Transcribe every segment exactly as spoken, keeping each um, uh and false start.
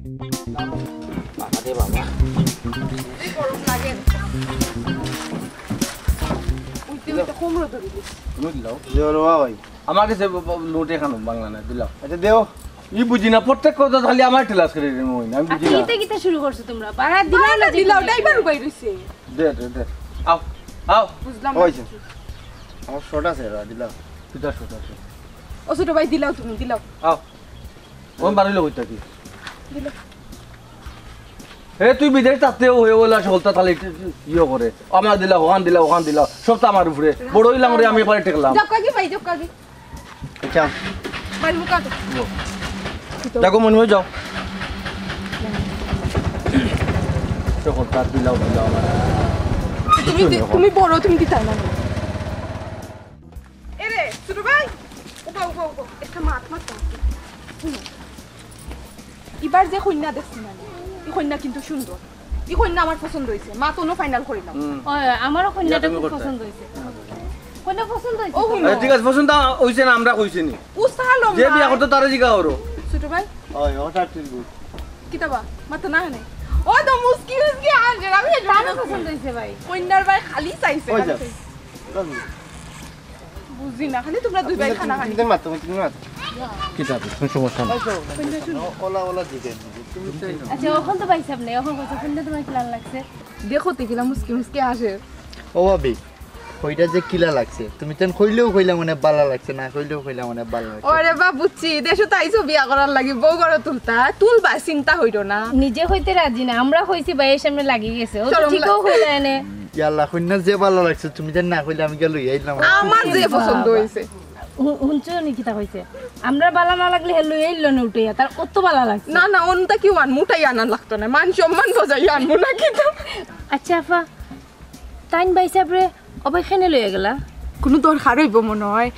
বাবা রে বাবা। এই গরম লাগে। উইতে উইতে কোমরো ধরি দিছে। তুমি দিলাও। দিও না ভাই। আমার কাছে ব-, ব-, নোট এখানো বাংলা না, দিলাও। আচ্ছা, দেও। ই বুঝি না, প্রত্যেক কথা খালি আমার ঠেলাস করে রে মইন, আমি আর বুঝি না। কিতা কিতা শুরু করছো তোমরা? বাড়া দিলাও না, বাড়া দিলাও, ড্রাইভার উবাই রইছে। দে, দে, দে। আও, আও। বুঝলাম না ওই যে। কিছু। আমার শর্ট আছে, এরা দিলাও। তুই যা শর্ট আছে। ও ছোট ভাই, দিলাও তুমি, দিলাও। আও। ও বাড়িলো কইতা কি? দিলাও। এ, তুই বিদেশ থাকতে হয়ে বলে আসে হলতা তাহলে একটু ইয়ে করে। আমার দিলা, ওখান দিলা, ওখান দিলা। সব তো আমার উপরে। বড় হইলাম রে, আমি একবারে ঠেকলাম। জক্কা কি ভাই, জক্কা কি? আচ্ছা। ভাই, মুখ আটো। যাও। দেখো, মনে হয় যাও। দেখো, তার দিলাও, দিলাও আমার। তুমি কিচ্ছু নেই দি-, এখন। তুমি বড়, তুমি দিতাই না। এরে, ছোট ভাই, উবা, উবা, উবা। একটা মাত, মাত, মাত। হুম। ইবার যে কইন্যা দেখছি না, ই কইন্যা কিন্তু সুন্দর। ই কইন্যা আমার পছন্দ হইছে। মা তো final করিলাম। হুম। ওই, আমারও কইন্যাটা ইয়া, তুমি খুব করতে। পছন্দ হইছে। কইন্যা পছন্দ হইছে ও, তো? হুনো। এ, ঠিক আছে, পছন্দ হইছে না, আমরা কইছি নি। উস্তালম যে বিয়া ভাই। করতো তারে জিগা করো। ছোট ভাই। ওই, ওটা ঠিক বল। কিতা বা? মাতো না হনে। ও তো মুস্কি মুস্কি আর যে আমি তারও পছন্দ হইছে ভাই। কইন্যার ভাই খালি চাইছে, ওই খালি যা। চাইছে। বুঝি না, খালি তোমরা দুই ভাই খানা খালি। তিনজন মাত্র, তিনজন মাত্র। কিতা, কোনো সমস্যা নাই। ওলা, ওলা দিকে। আচ্ছা, অখন তো ভাই সাহেব নাই, অখন কইছো, কইন্যা তোমার কিলান লাগছে? দেখো তো কিলা মুস্কি মুস্কি আসে। ও ভাবি, কইটা যে কিলা লাগছে, তুমি তেন কইলেও কইলা মানে বালা লাগছে, না কইলেও কইলা মানে বালা লাগছে। ওরে বা, বুঝছি, দেশো তো আইছো বিয়া করার লাগি, বউ ঘরো তুলতা, তুলবা, চিন্তা হইরো না। নিজে কইতে রাজি না, আমরা কইছি ভাইয়ের সামনে লাগি গেছে, ও তো শরম ঠিকও লা- কইলা এনে। ইয়াল্লা, কইন্যা যে বালা লাগছে, তুমি তেন না কইলে আমি গিয়া লই আইলাম। আমার যে পছন্দ হইছে। হু-, হুনছো নি কিতা কইছে? আমরা বালা না লাগলে হে লই আইলো না উঠাইয়া, তার অত বালা লাগছে। না, না, অনটা কি আনমু, উঠাইয়া আনা লাগতো না, মান সম্মান বজাই আনমু না কিতা। আচ্ছা আফা, তাইন ভাই সাহেবরে অবায় কেনে লইয়া গেলা? কোনো দরকার হইব মনে হয়,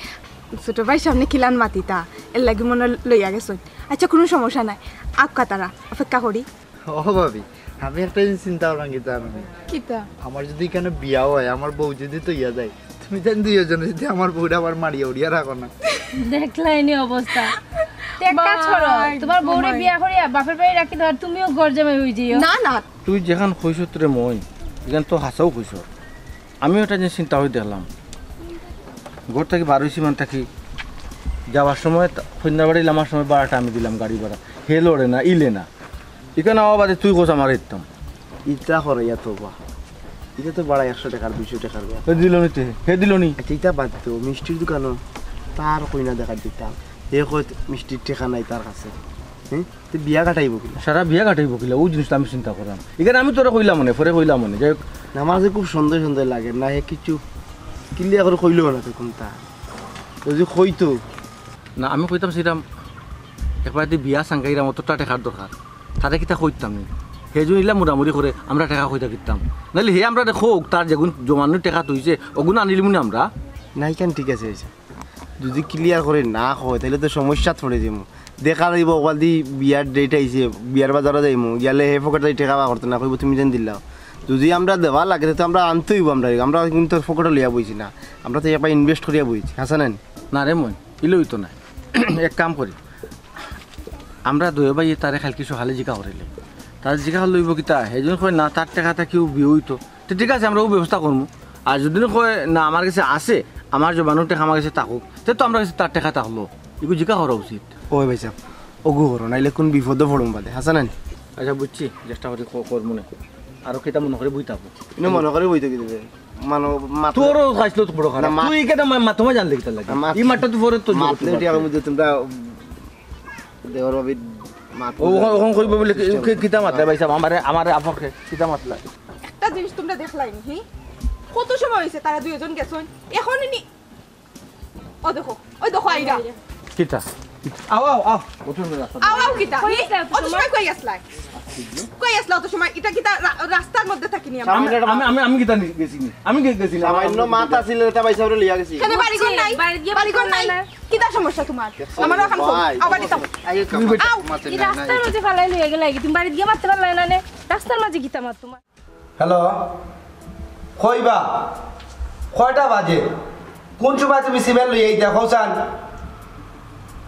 ছোট ভাই সামনে কিলান মাতিতা, এর লাগি মনে হয় লইয়া গেছইন। আচ্ছা, কোনো সমস্যা নাই, আউক্কা তারা, অপেক্ষা করি। ও ভাবি, আমি একটা জিনিস চিন্তা করলাম কিতা আমি। কিতা? আমার যদি এখানে বিয়া হয়, আমার বউ যদি তো ইয়া যায়, তুমি তেন দুইজনে যদি আমার বউরে আবার মারিয়া উড়িয়া রাখো না। দেখলায়নি অবস্থা। তে এক কাজ করো, ভাই, তোমার বউরে ভাই। বিয়া করিয়া বাপের বাড়ি রাখি দেওয়া, তুমিও ঘর জামাই হই যাইও। না, না। তুই যেখান কইছত রে মইন, এখান তো হাছাউ কইছত। আমিও একটা জিনিস চিন্তা করি দেখলাম, ঘর থাকি বার হইছি মান থাকি যাওয়ার সময় তা-, কইন্যার বাড়ি লামার সময় ভাড়াটা আমি দিলাম, গাড়ি ভাড়া। হে লড়ে না, ইলে না। ইখান আওয়া বাদে তুই কস আমারে দিতাম। ইতা করে ইয়া তো বা। ইতা তো ভাড়া একশো টেকার, দুইশো টেকার বা। হে দিল নি তে, হে দিল নি। আচ্ছা, ইতা বাদ দেও, মিষ্টির দোকানো তার কইন্যা দেখাত দিতাম। হে কয় মিষ্টির টেকা নাই তার কাছে। হুম? তে বিয়া কাটাইবো কিলা? সারা বিয়া কাটাইবো কিলা? ও জিনিসটা আমি চিন্তা করলাম। ইখান আমি তোরে কইলাম মনে, পরে কইলাম মনে। যাই হোক। না, আমার যে খুব সন্দেহ সন্দেহ লাগে না, হে কিছু clear করে কইলো না তো কোনটা। যদি কইতো। না, আমি কইতাম সেটা একবার যদি বিয়া সাঙ্গাইরাম অতটা টেকার দরকার। তারে কিতা কইতাম নি? হে যদি ইলা মুড়ামুড়ি করে আমরা টেকা কইতা কিতাম। নাইলে হে আমরারে কউক, তার যেগুন জমানো টেকা থইছে, ওগুন আনিলিমু নি আমরা। না, ইখান ঠিক আছে, হইছে। যদি clear করে না কয়, তাইলে তো সমস্যাত পড়ি যাইমু। দেখা যাইবো, ওখান দি বিয়ার date আইছে, বিয়ার বাজারো যাইমু, গেলে হে পকেট থাকি টেকা বার করতো না, কইবো, "তুমি যেন দিলাও।" যদি আমরা দেওয়া লাগে, তে আমরা আনতে অইবো আমরা, আমরা কিন্তু পকেটো লইয়া বইছি না, আমরা তো একবার invest করিয়া বইছি, হাছা নানি? না রে মইন, ইলে অইতো নায়। এক কাম করি, আমরা দুইও ভাইয়ে তারে কাইলকে সকালে জিকা করিলে, তারে জিকা করলে অইবো কিতা? হে যদি কয়, "না, তার টেকা থাকিউ বিয়া অইতো।" তে ঠিক আছে, আমরা অউ ব্যবস্থা করমু। আর যদি কয়, "না, আমার গেছে আছে, আমার জমানো টেকা আমার গেছে থাকুক," তে তো আমরা গেছে তার টেকা থাকলো। ইগু জিকা করা উচিত। ওই ভাই সাহেব, ওগু করো, নাইলে কোন বিপদো পড়মু বাদে, হাছা নানি? আচ্ছা, বুঝছি, চেষ্টা করি ক-, করমু নে। আরো কিতা মনো করি বই থাকো। ইনো মনো করি বই থাকি দিবে। মানো, মাত-, তোরও খাইছলো তো বড় খারাপ। না, মাত-, তুই কেন মা-, মাথা মাঝে আনলে কিতা লাগে? না, মাত-, ই মাঠটা তো ফরে তো মাত নেই, ঠিক আছে, বুঝছো, তোমরা দেওর ভাবির মাত ও, ওখান, ওখান কইবো বলে কি-, system। কি-, কিতা মাতলা ভাই সাহেব? আমারে, আমারে আপকে কিতা মাতলা? একটা জিনিস তোমরা দেখলায়নি, হি? কত সময় হইছে তারা দুইজন গেছইন? এখন নি-, ও দেখো, ওই দেখো আইরা। কিতা? আও, আও, আও। আও, আও কিতা? কই গেছলা অত অত সময়? সময় কই গেছলা? কই গেছলা অত সময়? ইটা কিতা রা-, রাস্তার মধ্যে থাকিনি আমরা? আমি, আমি, আমি, আমি কিতা নি-, গেছি নি? আমি গে-, গেছি না। সামান্য মাত আছিল, এটা ভাই সাহেবরে লইয়া গেছি। কেন বাড়ি ঘর নাই? বাড়ি গিয়া বাড়ি ঘর নাই? না। কিতা সমস্যা তোমার? দেখছো? আমারও এখন কম। ভাই। আবার দিতাম। আইও তো, তুই বেটা আও। মাতে এই না, না, রাস্তার এই মাঝে ফালাই লইয়া গেলা কি? তুমি বাড়ি গিয়া মারতে পারলাই না নে? রাস্তার মাঝে কিতা মাত তোমার? হ্যালো, কইবা? কয়টা বাজে? কোন সময় তুমি সিমেন্ট লইয়া আইতা? কও চান?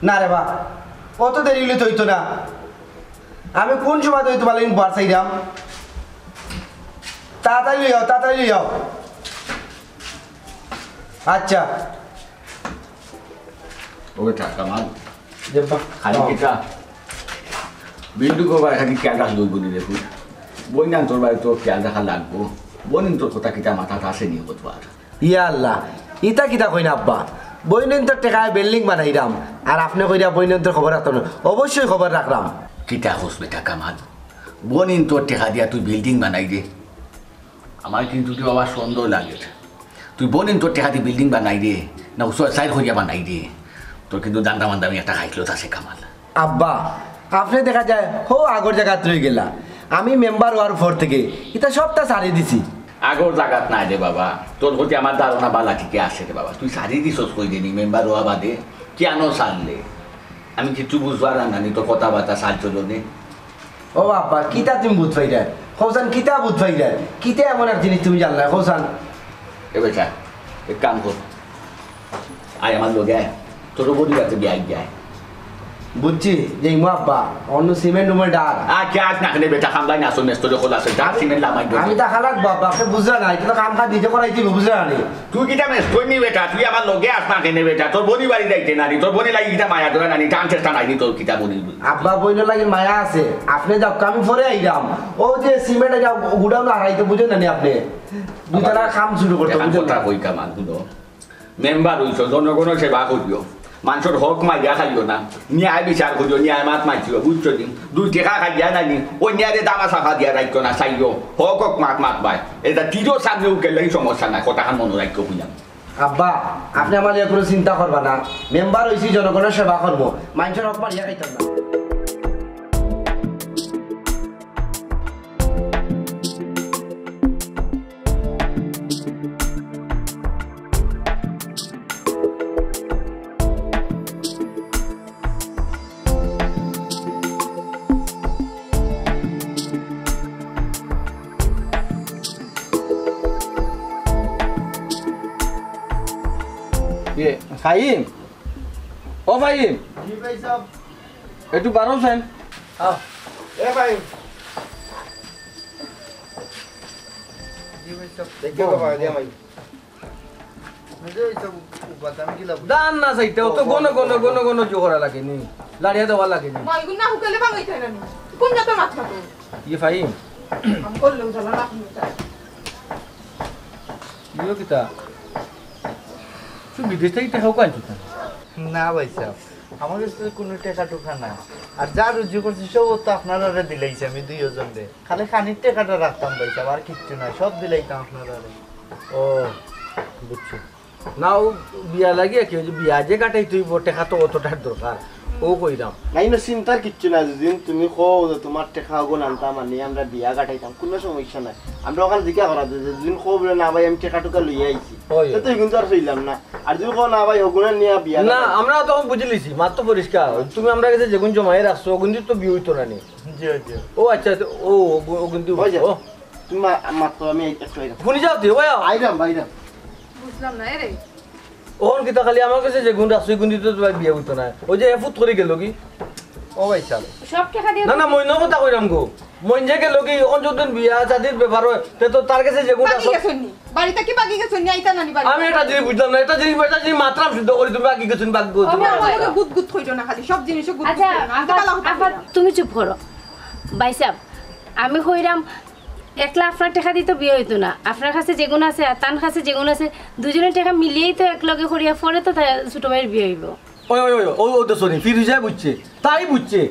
না রে বা, অত দেরি হইলে তো হইতো না। আমি কোন সময় ধরি তুমার লাগি বওয়ার চাইরাম? তাড়াতাড়ি লই আও, তাড়াতাড়ি লই আও। আচ্ছা। ও বেটা, কামাল। জি আব্বা। খালি কিতা? বিল্ডিং করবার খালি খেয়াল রাখলে অইবো নি রে পুত। বইনান্তর বাড়ি তো খেয়াল রাখা লাগবো। বইনান্তর কথা কিতা মাথাত আছে নি কতবার? ইয়া আল্লাহ, ইতা কিতা কইন আব্বা? বইনান্তর টেকায় বিল্ডিং বানাইরাম, আর আপনে কইরা বইনান্তর খবর রাখতাম না। অবশ্যই খবর রাখরাম। কিতা কস বেটা কামাল? বইনান্তর টেকা দিয়া তুই বিল্ডিং বানাইরে? আমার কিন্তু রে বাবা সন্দেহ লাগে। তুই বইনান্তর টেকা দি বিল্ডিং বানাইরে, না উসর সাইড করিয়া বানাইরে? তোর কিন্তু দান্দা মান্দা আমি একটা খাইছলত আছে কামাল। আব্বা, আপনে দেখা যায় হউ আগর জাগাত রই গেলা। আমি মেম্বার অওয়ার পর থাকি ইতা সবটা ছাড়ি দিছি। আগর জাগাত নাই রে বাবা, তোর প্রতি আমার ধারণা বালা ঠিকই আছে রে বাবা। তুই ছাড়ি দিছস কই দিন মেম্বার অওয়া বাদে? কিয়ানো ছাড়লে? আমি কিচ্ছু বুঝবার না নি তোর কথাবার্তা, চাল চলনে। ও আব্বা, কিতা তুমি বুঝ পাইরায়? কওছাইন কিতা বুঝ পাইরায়? কিতা এমন এক জিনিস তুমি জানলায়? কওছাইন। এ বেটা, এক কাম কর, আয় আমার লগে আয়, তোর বইনর বাড়িত বিয়াই গিয়া আয়। বুঝছি, যাইমু আব্বা, অনো সিমেন্ট উমেন্ট আর। আ, কে আজ না কেনে বেটা, কামলাই না, আসল মেস্তরি খোলা আছে, যা সিমেন্ট লামাই দে। আমি তো খালাত বাবা, আপনে বুঝরা না, ইতা তো কাম কাজ নিজে করাইতে অইবো, বুঝরা না নি? তুই কিতা মেস্তরি নি বেটা, তুই আমার লগে আস না কেনে বেটা, তোর বইনর বাড়ি যাইতে না নি, তোর বইনর লাগি কিতা মায়া ধরে না নি, টান চেষ্টা নাই নি তোর কিতা বইনর। আব্বা, বইনর লাগি মায়া আছে, আপনে যাউক্কা, আমি পরে আইরাম। অউ যে সিমেন্ট গুডাউন হারাইতে বুঝেন না নি আপনে? দুইতলা কাম শুরু করতে, এখন বুঝেন কথা না? কই কামাল, হুনো। মেম্বার অইছো, জনগণর সেবা করিও, মানষর হক মারিয়া খাইও না, ন্যায় বিচার করিও, ন্যায় মাত মাতিও, বুঝছো নি? দুই টেকা খাইয়া নানি, অইন্যায়রে দামা চাপা দিয়া রাখিও না, চাইও, হক হক মাত মাতবায়। ইতা তিরো সামনে উকেলেই সমস্যা নাই, কথাখান মনো রাখিও কইলাম। আব্বা, আপনে আমার লইয়া কুনু চিন্তা করবা না, মেম্বার অইছি জনগণর সেবা করমু, মানষর হক মারিয়া খাইতাম না। ইয়ে, ফাহিম, ও ফাহিম। জি ভাই সাহেব। একটু বারো চাইন। আও। এ ভাই। জি ভাই সাহেব। দেখি তো বাবা, দিয়া ভাই। বুঝে ওই সব উপাদান কি লাভ? ধান না চাইতে, অত ঘন ঘন, ঘন ঘন জোহরা লাগে নি, লাড়িয়া দেওয়া লাগে নি। মাইগুন না হুকালে বাঙাই থাকে না নি। কোন জাতের মাছ মাতো? ইয়ে ফাহিম। আমি করলেও জ্বালা না, আপনি চাই। ইয়ে কিতা? তুই বিদেশ থাকি টেকা উকান চুতা? না ভাই সাহেব, আমার কাছে তো কোনো টেকা টুকা না। আর যা রুজি করছি সব তো আপনারারে দিলাইছি আমি দুইজনরে। খালি খানির টেকাটা রাখতাম ভাই সাহেব, আর কিচ্ছু না, সব দিলাইতাম আপনারারে। ও, বুঝছি। না, ও বিয়া লাগিয়া কি অইছে? বিয়া যে কাটাইতে অইবো, টেকা তো অতটার দরকার। ও কইরাম। নাই না, চিন্তার কিচ্ছু নাই। যেদিন তুমি কও যে তুমার টেকা অগুন আনতাম, আনি আমরা বিয়া কাটাইতাম, কুনু সমস্যা নাই। আমরা অখান জিকা করা যায়, যেদিন কও বুলে, "না ভাই, আমি টেকা টুকা লইয়া আইছি।" ওই, তে তো ওই। এগুন তো আর কইলাম না। আর যদি কও, "না ভাই, অগুন নিয়া বিয়া না, কাটাইতাম।" আমরা তো অখন বুঝিলিছি, মাত তো পরিষ্কার। তুমি আমরার গেছে যেগুন জমাই রাখছো, অগুন তো বিয়া অইতো না নি। জি, জি। ও আচ্ছা, আচ্ছা, ও, ও, ও কিন্তু ওই যে, ও। তুমি মা-, মাত্র আমি এই একটু আইলাম। হুনি যাও তুই, ওই আও। আইলাম, আইলাম। বুঝলাম না, এরে। অখন কিতা খালি আমার গেছে যেগুন রাখছো, অগুন দি তো তুমার বিয়া অইতো না। ওই যে এ ফুত করি গেলো গি? ও ভাই সাহেব। সব টেকা দিয়া না, না, মইনর কথা কইরাম গো। মইন যে গেলো গি, অখন যদি বিয়া শাদির ব্যাপার অয়, তে তো তার গেছে যেগুন বাকি রাখছো। গেছইন নি? বাড়ি থাকি বাকি গেছইন নি? আইতা না নি বাড়ি? আমি একটা জিনিস বুঝলাম না, একটা জিনিশ, একটা জিনিশ মাতরাম শুদ্ধ করি, তুমি বাকি গেছইন, বাকি গেছইন। ও, আমার লগে গুদ গুদ কইরো না খালি, সব জিনিসে গুদ গুদ আচ্ছা, কইরো না। আমি তো আফা, ভালা কথা আফা, কইলাম। তুমি চুপ করো। ভাই সাহেব, আমি কইরাম, একলা আফনার টেকা দি তো বিয়া অইতো না। আফনার কাছে যেগুন আছে আর তান কাছে যেগুন আছে, দুইজনর টেকা মিলিয়াউ তো একলগে করিয়া পরে তো তা-, ছোট ভাইর বিয়া অইবো। ওই, ওই, ওই, ও, ও তো শুনি, ফিরুজায় বুঝছে, তাই বুঝছে।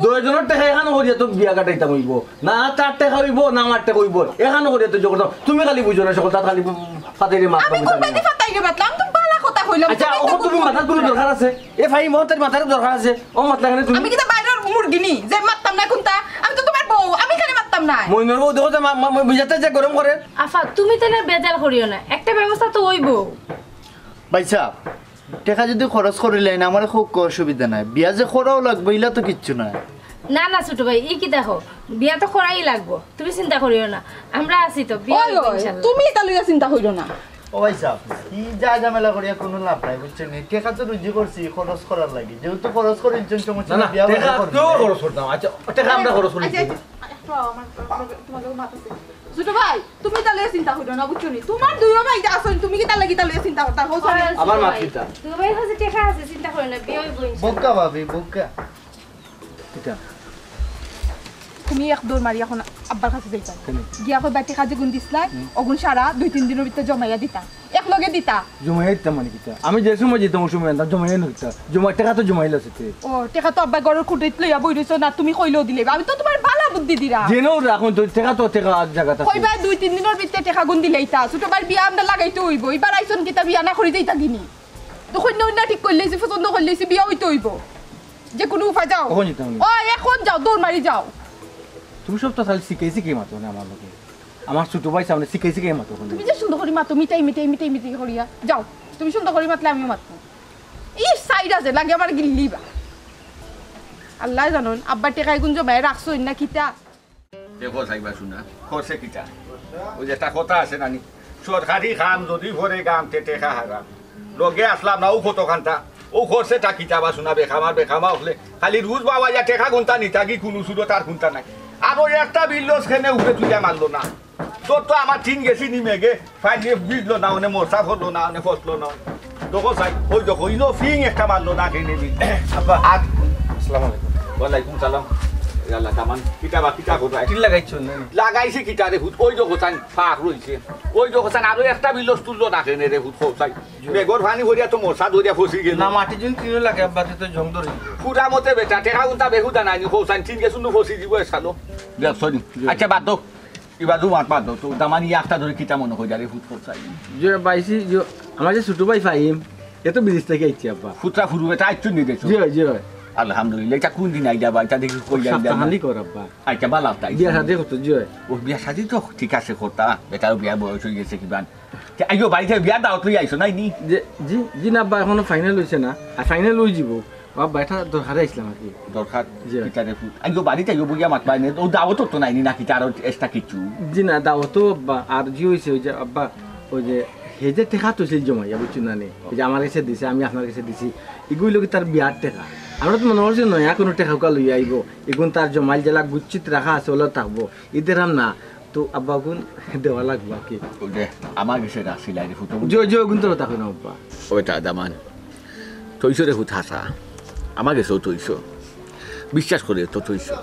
দুইজনর টেকা এখানো করিয়া তো বিয়া কাটাইতাম অইবো। না তার টেকা অইবো, না আমার টেকা অইবো। এখানো করিয়া তো জোগাড় করতাম। তুমি খালি বুঝো না, সকল তাত খালি ফাতাইরে মাত আমি বুঝো না। কোন বাড়িতে ফাতাইরে মাতলাম? আমি তো ভালা কথা কইলাম। আচ্ছা, তুমি ও তো তুমি বুঝো মাথার না। কুনু দরকার আছে? এ ভাই, মোর তার মাথার দরকার আছে। ও মাতলা কেনে তুমি? আমি কিতা বাইরের মুরগি নি যে মাততাম না কুনতা? আমি তো তুমার বউ, আমি কেনে মাততাম না? মইনর বউ দেখো যে মা-, মা-, মা-, মিজাজটা যে গরম করে। আফা, তুমি তাইলে বেজার করিও না, একটা ব্যবস্থা তো অইবো। ভাই সাহেব, টেকা যদি খরচ করিলাইন, আমারে খুব অসুবিধা নাই। বিয়া যে করাও লাগবো, ইলা তো কিচ্ছু নাই। না, না, ছোট ভাই, ই কিতা কও? বিয়া তো করাই লাগবো, তুমি চিন্তা করিও না, আমরা আছি তো, বিয়া ওই, অইবো ওই, ইনশাআল্লাহ। তুমি ইতা লইয়া চিন্তা করিও না। ও ভাই সাহেব, ই যা ঝামেলা করিয়া কুনু লাভ নাই, বুঝছইন নি? টেকা তো রুজি করছি খরচ করার লাগি, যেহেতু খরচ করিলিছইন, সমস্যা না, নাই, না, বিয়া টেকা বাদে তো করমু। খরচ করতাম। আচ্ছা, টেকা আমরা খরচ করি। আচ্ছা, আচ্ছা, একটু আমার, তোমার লগে মাত আছে। ছোট ভাই, তুমি তাইলে চিন্তা করিও না, বুঝছো নি? তোমার দুইও ভাই যে আছইন, তুমি কিতার লাগি তাইলে চিন্তা করতায়? আমার মাত চিন্তা। দুই ভাই কাছে টেকা আছে, চিন্তা করিও না, বিয়া অইবো ইনশাআল্লাহ। বোকা ভাবি, বোকা। কিতা? তুমি এক দৌড় মারি এখন আব্বার কাছে যাইতায়। কেনে? গিয়া কইবায় টেকা যেগুন দিছলায়, অগুন সারা দুই তিন দিনর ভিতরে জমাইয়া দিতা, এক লগে দিতা। জমাইয়া দিতাম মানে কিতা? আমি যে সময় যাইতাম, ওই সময় আনতাম, জমাইয়া না দিতা। জমা, টেকা তো জমাইল আছে তে। ও, টেকা তো আব্বায় ঘরর কুটিত লইয়া বই রইছইন, না তুমি কইলেও দিলে। আমি তো তোমারে ভালা বুদ্ধি দিরাম। যেন রাখুন তো, টেকা তো টেকা আর জাগাত আছে। কইবায় দুই তিন দিনর ভিতরে টেকাগুন দিলাইতা। ছোট ভাইর বিয়া আমরা লাগাইতে অইবো। ইবার আইছইন কিতা বিয়া না করি যাইতা গিনি? তো কইন্যা উইন্যা ঠিক করিলাইছি, পছন্দ করিলাইছি, বিয়া অইতে অইবো। যে কুনু উপায় যাও। কখন যাইতাম আমি? ও, এখন যাও, দৌড় মারি যাও। তুমি সব তো খালি শিখাই শিখাই মাতো না আমার লগে। আমার ছোট ভাই সামনে শিখাই শিখাই মাতো না। তুমি যে সুন্দর করি মাতো, মিটাই মিটাই, মিটাই মিটাই করিয়া। যাও, তুমি সুন্দর করি মাতলে আমিও মাতমু। ই সাইড আছে, লাগে আমার গিল্লিবা। আল্লায় জানইন, আব্বার টেকা এগুন জমাইয়া রাখছইন না কিতা? দেখো চাইবা শুনা, খরচে কিতা? ওই যে একটা কথা আছে নানি, সরকারি কাম যদি পড়ে গাম, তে টেকা হারাম। লগে আছলাম না, ও কতখানটা, ও খরচেটা কিতা বা শুনা, বেকামা, বেকামা অকলে খালি রুজ বাবা ইয়া টেকা গুনতা নিতা কি কুনু সুরত আর গুনতা নাই। আর ওই একটা বিল লস খেনে উপরে তুলিয়া মারলো না। তোর তো আমার টিন গেছি নি মেঘে, ফাইন বিজলো না, অনে মশা ফললো না, অনে ফসলো না। দেখো চাই, ওই দেখো, ইনো ফিং একটা মারলো না, খেনে বিল। আব্বা। আর আসসালামু আলাইকুম। ওয়ালাইকুম সালাম। ইয়াল্লা, দামান, কিতা বা, কিতা করবায়? টিন লাগাইছো না নি? লাগাইছি কিতা রে হুত, ওই দেখো চাই, ফাঁক রইছে। ওই দেখো চাই, আরো একটা বিল লস তুললো না, খেনে রে হুত, কও চাই। মেঘর পানি ভরিয়া তো মশা ধরিয়া ফসি গেল। না, মাটি যদি টিনও লাগে, আব্বা, তে তো জং ধরে। পুরা মতে বেটা, টেকা গুনতা বেহুদা নাই নি, কও চাই, টিন গেছুন নু ফসি দিব, এসালো। দেখ, sorry। আচ্ছা, বাদ দাও। ইবাদু মাত বাদ দাও, তো দামানি একটা ধরে কিতা মনে কই যারে ফুট ফুট চাই। জি ভাই, সি, জি, আমার যে ছোট ভাই ফাহিম, এ তো বিদেশ থাকি আইছে আব্বা। ফুটরা ফুরু বেটা আইছো নি দেশো? জি ভাই, জি ভাই। আলহামদুলিল্লাহ, এটা কোন দিন আইলা বা? এটা দেখি কই আইলা? সপ্তাহখানিক অর আব্বা। আচ্ছা, ভালা তাই। বিয়া শাদি করতো, জি ভাই। ও বিয়া শাদি তো ঠিক আছে করতা, বেটারও বিয়া বয়স অই গেছে কিবান। তে আইও বাড়িত বিয়া দাওয়াত লই আইছো নাই নি? যে, জি, জি না আব্বা, এখনো final অইছে না। আর final অই যিবো। ও আব্বা, এটা দরকারে আইছলাম আর কি। দরকার? জি। কিতা রে ফুট? আইও বাড়িত আইও বইয়া মাতবায় নে। ও দাওয়াত তো নাই নি নাকি তার extra কিছু? জি না, দাওয়াত তো আব্বা, আর জি অইছে ওই যে আব্বা, ওই যে হে যে টেকা থইছিল জমাইয়া, বুঝছো না নি? ওই যে আমার কাছে দিছে, আমি আপনার কাছে দিছি। এগুলো কি তার বিয়ার টেকা? আমরা তো মনে করছি নয়া কুনু টেকা উকা লইয়া আইবো। এগুন তার জমাইল যেলা গুচ্ছিত রাখা আছে, ওলা থাকবো। ইদের আর না। তো আব্বা গুন দেওয়া লাগবো আর কি। ওই যে আমার কাছে রাখছিল আরে ফুট। জি, জি, ওগুন তো কথা কই না আব্বা। ওইটা দামান। থইছো রে ফুত হাছা। আমার কাছেও থইছো। বিশ্বাস করি তো থইছো।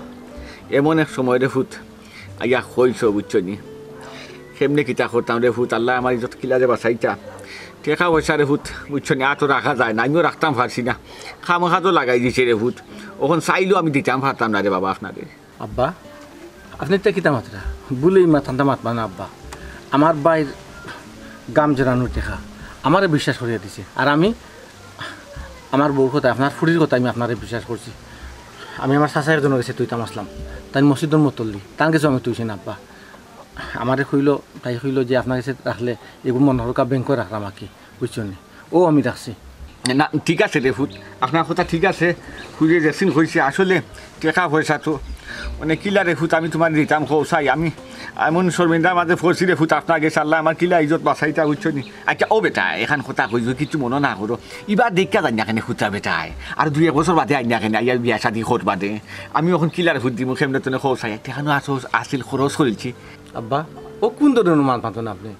এমন এক সময় রে ফুত, আইয়া কইছো, বুঝছো নি? কেমনে কিতা করতাম রে ফুত, আল্লায় আমার ইজ্জত কিলা যে বাঁচাইতা। টেকা পয়সা রে ফুত, বুঝছো নি, আতো রাখা যায় না, আমিও রাখতাম পারছি না। কাম কাজও লাগাই দিছে রে ফুত, অখন চাইলেও আমি দিতাম পারতাম না রে বাবা আপনারে। আব্বা, আপনে ইতা কিতা মাতরা? ভুলেই মাত, আনতা মাতবা না আব্বা। আমার ভাইর গাম জড়ানোর টেকা আমারে বিশ্বাস করিয়া দিছে, আর আমি আমার বউর কথা, আপনার ফুরির কথা আমি আপনারে বিশ্বাস করছি। আমি আমার চাচা একজনর গেছে থইতাম আছলাম, তাইন মসজিদর মতল্লি, তান গেছেও আমি থইছি না আব্বা। আমারে কইলো, তাই কইলো যে আপনার গেছে রাখলে এগু মনে হরকা ব্যাংকো রাখলাম আর কি, বুঝছো নি? ও আমি রাখছি। না, ঠিক আছে রে ফুত, আপনার কথা ঠিক আছে। ফুরিয়ে যেসিন কইছে আসলে টেকা পয়সা তো মানে কিলা রে ফুত, আমি তুমারে দিতাম কও চাই, আমি এমন শর্মিন্দার মাঝে পড়ছি রে ফুত, আপনার গেছে আল্লায় আমার কিলা ইজ্জত বাঁচাইতা, বুঝছো নি? আচ্ছা, ও বেটা, এখান কথা কইছো, কিচ্ছু মনো না করো। ইবার দেখা যায় না কেনে খুচরা বেটায়, আর দুই এক বছর বাদে আইন না কেনে, আইয়া বিয়া শাদি করবা দে। আমি অখন কিলার ফুট দিমু, কেমনে তনে খরচ আই, টেকানো আসো আসিল খরচ করিলছি। আব্বা, ও কোন ধরনের মাত মাতইন আপনে?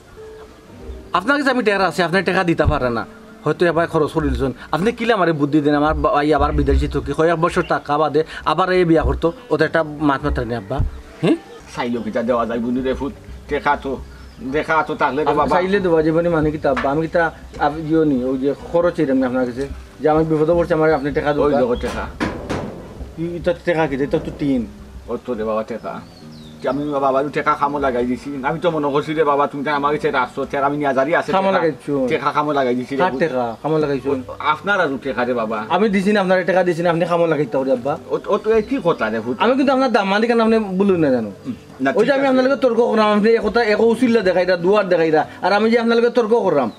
আপনার গেছে আমি টেকা আছে, আপনে টেকা দিতা পারে না, হয়তো এবার খরচ করিলছইন। আপনে কিলা আমারে বুদ্ধি দেন, আমার ভাই আবার বিদেশি থাকি, কয়েক বছর থাকা বাদে আবার এই বিয়া করতো, ও তো একটা মাত মাতরা নি আব্বা। হুম? চাইলেও কিতা দেওয়া যায় বুনি রে ফুত, টেকা তো, টেকা তো থাকলে রে আপনে বাবা। চাইলে দেওয়া যাইবো নি মানে কিতা আব্বা? আমি কিতা আব-, ইয়ো নি, ওই যে খরচ চাইরাম নি আপনার গেছে, যে আমি বিপদো পড়ছি, আমারে আপনে টেকা ওই দেওয়া। দেখো টেকা। ই-, ইতা টেকা কিতা? ইতা তো টিন। ও তো রে বাবা টেকা। কি আমি বাবা, আমি টেকা কামো লাগাই দিছি। আমি তো মনো করছি রে বাবা, তুমি তো আমার গেছে রাখছো, টেকা আমি নিয়া জারি আছে কামো টেকা। লাগাইছো? টেকা কামো লাগাই দিছি রে কার ফুত। টেকা কামো লাগাইছো? ও, আপনার আর টেকা রে বাবা। আমি দিছি না আপনারে টেকা দিছি না, আপনে কামো লাগাইতা করি আব্বা। ও, ও তো এই কি কথা রে ফুত? আমি কিন্তু আপনার দাম মালিক, আপনে ভুল না জানো। না, ওই যে ঠিক আমি আছে। আপনার লগে তর্ক করলাম, আপনে এক কথা, এক উসিল্লা দেখাইরা, দুয়ার দেখাইরা, আর আমি যে আপনার লগে তর্ক করলাম,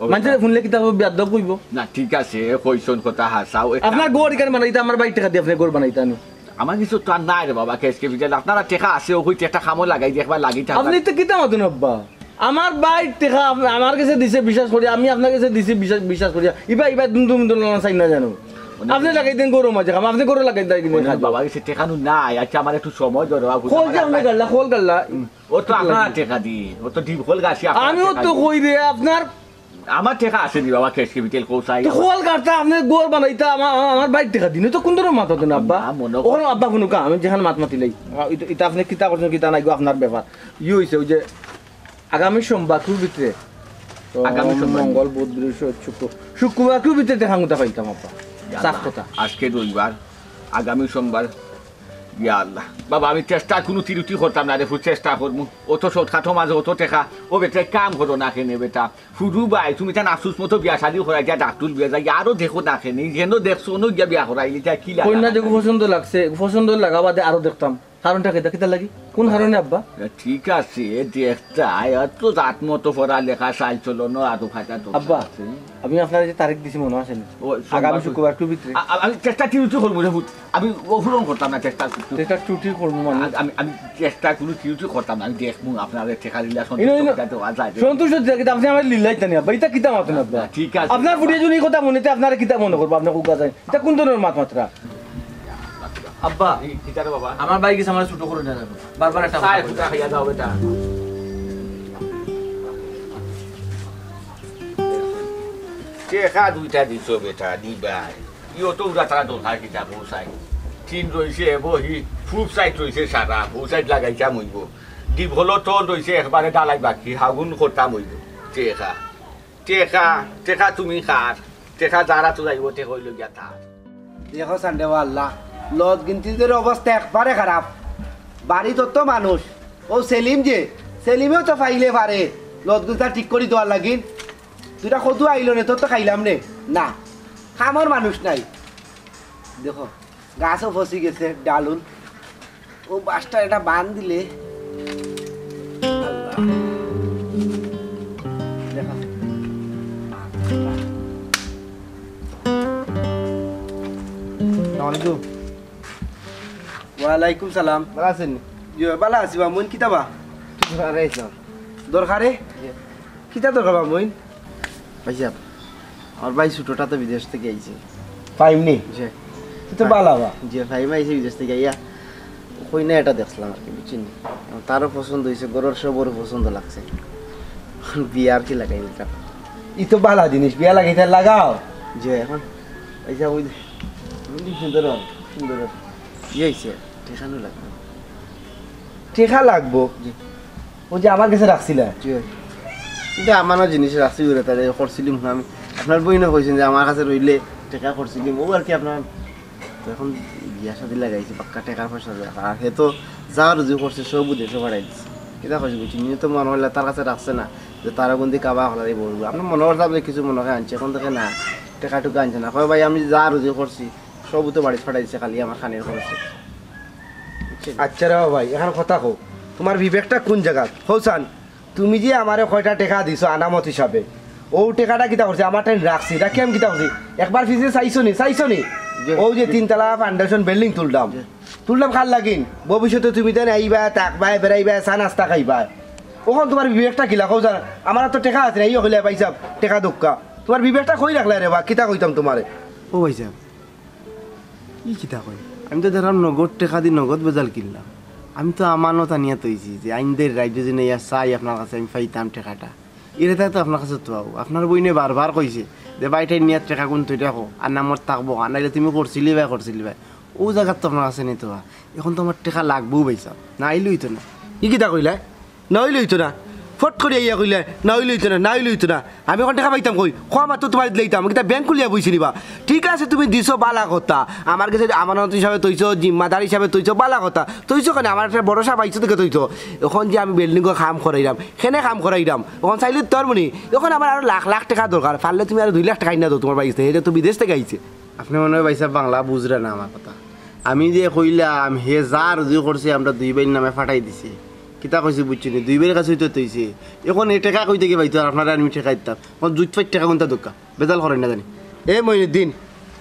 ও মানষে বেটা। হুনলে কিতা বেয়াদব কইবো? না, ঠিক আছে, কইছইন কথা হাছাউ। আপনার ঘর ইখান বানাইতা, আমার ভাইর টেকা দি আপনে ঘর বানাইতা নি? আমার কিছু তো আর নাই রে বাবা, cash capital। আপনার টেকা আছে, ও কইতে একটা কামো লাগাই দি, একবার লাগি থাক। আপনে তো কিতা মাতইন আব্বা? আমার ভাইর টেকা আপ-, আমার গেছে দিছে বিশ্বাস করিয়া, আমি আপনার গেছে দিছি বিশ্বাস, বিশ্বাস করিয়া। ইবা, ইবা দুম দুম দুম লাগান চাই না জানো। আপনে লাগাই দেন গরুর মাঝে খাম, আপনে গরু লাগাই দেন কিনে খাইবো। বাবা গেছে টেকা নু নাই, আচ্ছা আমার একটু সময় ধরো, বাবু। খোল যে আপনে গাল্লা, খোল গাল্লা। ও তো আপনার টেকা দি, ও তো ডিম খোল গাছি আপনার আমিও টেকা তো দি। কই রে আপনার আমার টেকা আছে নি বাবা, cash capital কও চাই। তো খোল গাড়তা, আপনে ঘর বানাইতা, আমার, আমার, আমার ভাইর টেকা দিন, তো কোন ধরনের মাত মাতইন আব্বা? না, মনে কর- ওখানে আব্বা কোনো কাম, আমি যেখানে মাত মাতিলাই। আ, ইটা, ইটা আপনে কিতা করছেন, কিতা নাই গো, আপনার ব্যাপার। ই হইছে ওই যে আগামী সোমবার কুর ভিতরে, তো আগামী সোমবার। মঙ্গল, বুধ, বৃহস্পতি, শুক্র, শুক্রবার কুর ভিতরে টেকা গুতা পাইতাম আব্বা। ইয়া সাফ আল্লাহ। কথা। আজকে রবিবার, আগামী সোমবার। ইয়া আল্লাহ। বাবা, আমি চেষ্টা কুনু ত্রুটি করতাম না রে, ফুত, চেষ্টা করমু। অত শর্টকাটর মাঝে অত টেকা, ও বেটা, এক কাম করো না কেনে বেটা। ফুরু ভাই, তুমি তান আফসুস মতো বিয়া শাদি করাই দিয়া ডাক্তুর বিয়া যাই, আরো দেখো না কেনে, যেন দেখছো, অনো গিয়া বিয়া করাইলি, তা কি লাগে? কইন্যা যেগু পছন্দ লাগছে, পছন্দ লাগা বাদে আরো দেখতাম। কারণটা কিতা, কিতা লাগি? কোন কারণে আব্বা? ঠিক আছে, দেখতা, আর তো জাত মতো পড়ালেখা, চাল চলনও আরো ফাটা তো আব্বা, আছে। আমি আপনারে যে তারিখ দিছি মনো আছে নি? ও, সোমবার আগামী তো। শুক্রবার কুর ভিতরে। আ-, আ-, আমি চেষ্টা ত্রুটি করমু রে ফুত। আমি ও পূরণ করতাম না চেষ্টা ত্রুটি। চেষ্টা ত্রুটি করমু মানে? আ-, আমি, আমি চেষ্টা কুনু ত্রুটি করতাম না। আমি দেখমু আপনারে টেকা দিলা ইনো, ইনো। সন্তুষ্ট করতে দেওয়া যায়। সন্তুষ্ট দিতে কিতা আপনে আমারে লিল্লাই তানি আব্বা? ইটা কিতা মাতইন আব্বা? আচ্ছা, ঠিক আছে। আপনার ফুড়িয়ে যদি ই কথা মনে তে আপনারে কিতা মনে করবো? আপনে কুকা যায়। ইটা কোন ধরনের মাত মাতরা? আব্বা, এই কিতা রে বাবা? আমার ভাই গেছে আমারে ছোট করে দেন। বারবার একটা চায় কথা ফুটা খাইয়া দাও বেটা। টেকা দুইটা দিছো বেটা, দিবায়। ইও তো উড়া তারা দরকার কিতা পৌঁছায়। টিন রইছে বহি, ফুফ সাইড রইছে সারা, বউ সাইড লাগাইতাম অইবো। ডিপ হলো তো রইছে একবারে ডালাই বাকি, হাগুন করতাম অইবো। টেকা, টেকা, টেকা তুমি কার? টেকা যারা তো যাইবো, টেকা অইলো গিয়া তার। দেখো সান্ডে আল্লাহ, লত গিনতিদের অবস্থা একবারে খারাপ। বাড়িত অত মানুষ, ও সেলিম যে, সেলিমেও তো পাইলে পারে, লত গিনতা ঠিক করি দেওয়ার লাগিন। দুইটা কদু আইলো নে, তোর তো খাইলাম নে। না, কামর মানুষ নাই। দেখো, গাছও ফসি গেছে, ডালুন। ও বাঁশটা এটা বান দিলে। আল্লাহ। দেখা। আসসালামু আলাইকুম। ওয়ালাইকুম সালাম। ভালা আছইন? জি, ভালা আছি বা। মইন কিতা বা? দরকারে আইছলাম। দরকারে? জি। কিতা দরকার বা মইন? ভাইসাব, আমার ভাই ছোটটা তো বিদেশ থাকি আইছে। ফাহিম নি? জি। তে তো ভালা বা। জি, ফাহিম আইছে বিদেশ থাকি আইয়া। কইন্যা এটা দেখছলাম আর কি, বুঝছইন নি? তারও পছন্দ অইছে, ঘরর সবরও পছন্দ লাগছে। বিয়া আর কি লাগাই নিতাম। ই তো ভালা জিনিস, বিয়া লাগাইতায় লাগাও। জি, এখন ভাইসাব ওই যে, সুন্দর, সুন্দর। ই অইছে, টেকা নু লাগবো। টেকা লাগবো? জি। ও যে আমার গেছে রাখছিলা? জি। কিন্তু আমারও জিনিস রাখছি ওরা, তাহলে করছিলাম না আমি। আপনার বইনে কইছইন যে আমার কাছে রইলে টেকা করছিলাম, ও আর কি আপনার। তো এখন বিয়া শাদি লাগাইছি, পাক্কা টেকার পয়সা দরকার। আর হে তো যা রুজি করছে সব বিদেশো পাঠাই দিছে। কিতা কইছি বুঝছইন নি? তো মনে অইলে তার কাছে রাখছে না, যে তারা কোন দিকে কাবা হলা দিব। আপনার মনে করতাম যে কিছু মনে হয় আনছে, এখন দেখে না, টেকা টুকা আনছে না। কয় ভাই আমি যা রুজি করছি সব তো বাড়িত পাঠাই দিছে, খালি আমার খানির খরচ। আচ্ছা রে ভাই, এখন কথা কও, তুমার বিবেকটা কুন জাগাত? কও চাইন, তুমি যে আমারে কয়টা টেকা দিছো আনামত হিসাবে, অউ টেকাটা কিতা করছি? আমার টাইম রাখছি, রাখি আমি কিতা করছি? একবার পিছে চাইছো নি? চাইছো নি? জি। অউ যে তিনতলা foundation building তুললাম, জি। তুললাম কার লাগিন? ভবিষ্যতে তুমি তাইন আইবায়, থাকবায়, বেড়াইবায়, চা নাস্তা খাইবায়। অখন তুমার বিবেকটা কিলা কও চাইন? আমার তো টেকা আছে না, ইয়ে কইলে ভাইসাব, টেকা দক্কা। তুমার বিবেকটা কই রাখলায় রে বা? কিতা কইতাম তুমারে? ও ভাইসাব, ই কিতা কয়? আমি তো দেখলাম নগদ টেকা দি নগদ বেজাল কিনলাম। আমি তো আমানত আনিয়া থইছি যে আইন্দার রাইত যদি আইয়া চাই আপনার কাছে আমি পাইতাম টেকাটা। এরে তাই তো আপনার কাছে থুয়াও। আপনার বইনে বারবার কইছে যে ভাইটাই নিয়া টেকা গুন থই রাখো, আনামত থাকবো, আর নাইলে তুমি করছিলিবায়, করছিলিবায়। অউ জাগাত তো আপনার কাছে নি থুয়া। এখন তো আমার টেকা লাগবো ভাইসাব, না আইলে অইতো না। ই কিতা কইলায়? না অইলে অইতো না। ফট করি আইয়া কইলায়, না অইলে অইতো না, না অইলে অইতো না। আমি অখন টেকা পাইতাম কই? কওয়া মাত্র তুমারে দিলাইতাম। কিতা ব্যাংক খুলিয়া বইছি নি বা? ঠিক আছে, তুমি দিছো, ভালা কথা। আমার গেছে আমানত হিসাবে থইছো, জিম্মাদার হিসাবে থইছো, ভালা কথা। থইছো কেনে? আমার একটা ভরসা পাইছো দেখে থইছো। অখন যে আমি building-ও কাম করাইরাম, কেনে কাম করাইরাম? অখন চাইলে তো পারমু নি। অখন আমার আরো লাখ লাখ টেকা দরকার। পারলে তুমি আরো দুই লাখ টেকা আইনা দেও তুমার ভাইর গেছ থাকি। হে তো বিদেশ থাকি আইছে। আপনে মনে অয় ভাইসাব বাংলা বুঝরা না আমার কথা। আমি যে কইলাম, হে যা রুজি করছে, আমরা দুই ভাইর নামে পাঠাই দিছে। কিতা কইছে বুঝছো নি? দুই ভাইর কাছে অইতো থইছে। অখন ই টেকা কই থাকি পাইতো? আর আপনারে আমি টেকা দিতাম। অখন জুত ফাইট টেকা কুনতা দক্কা? বেজাল করইন না জানি। এ মইনুদ্দিন,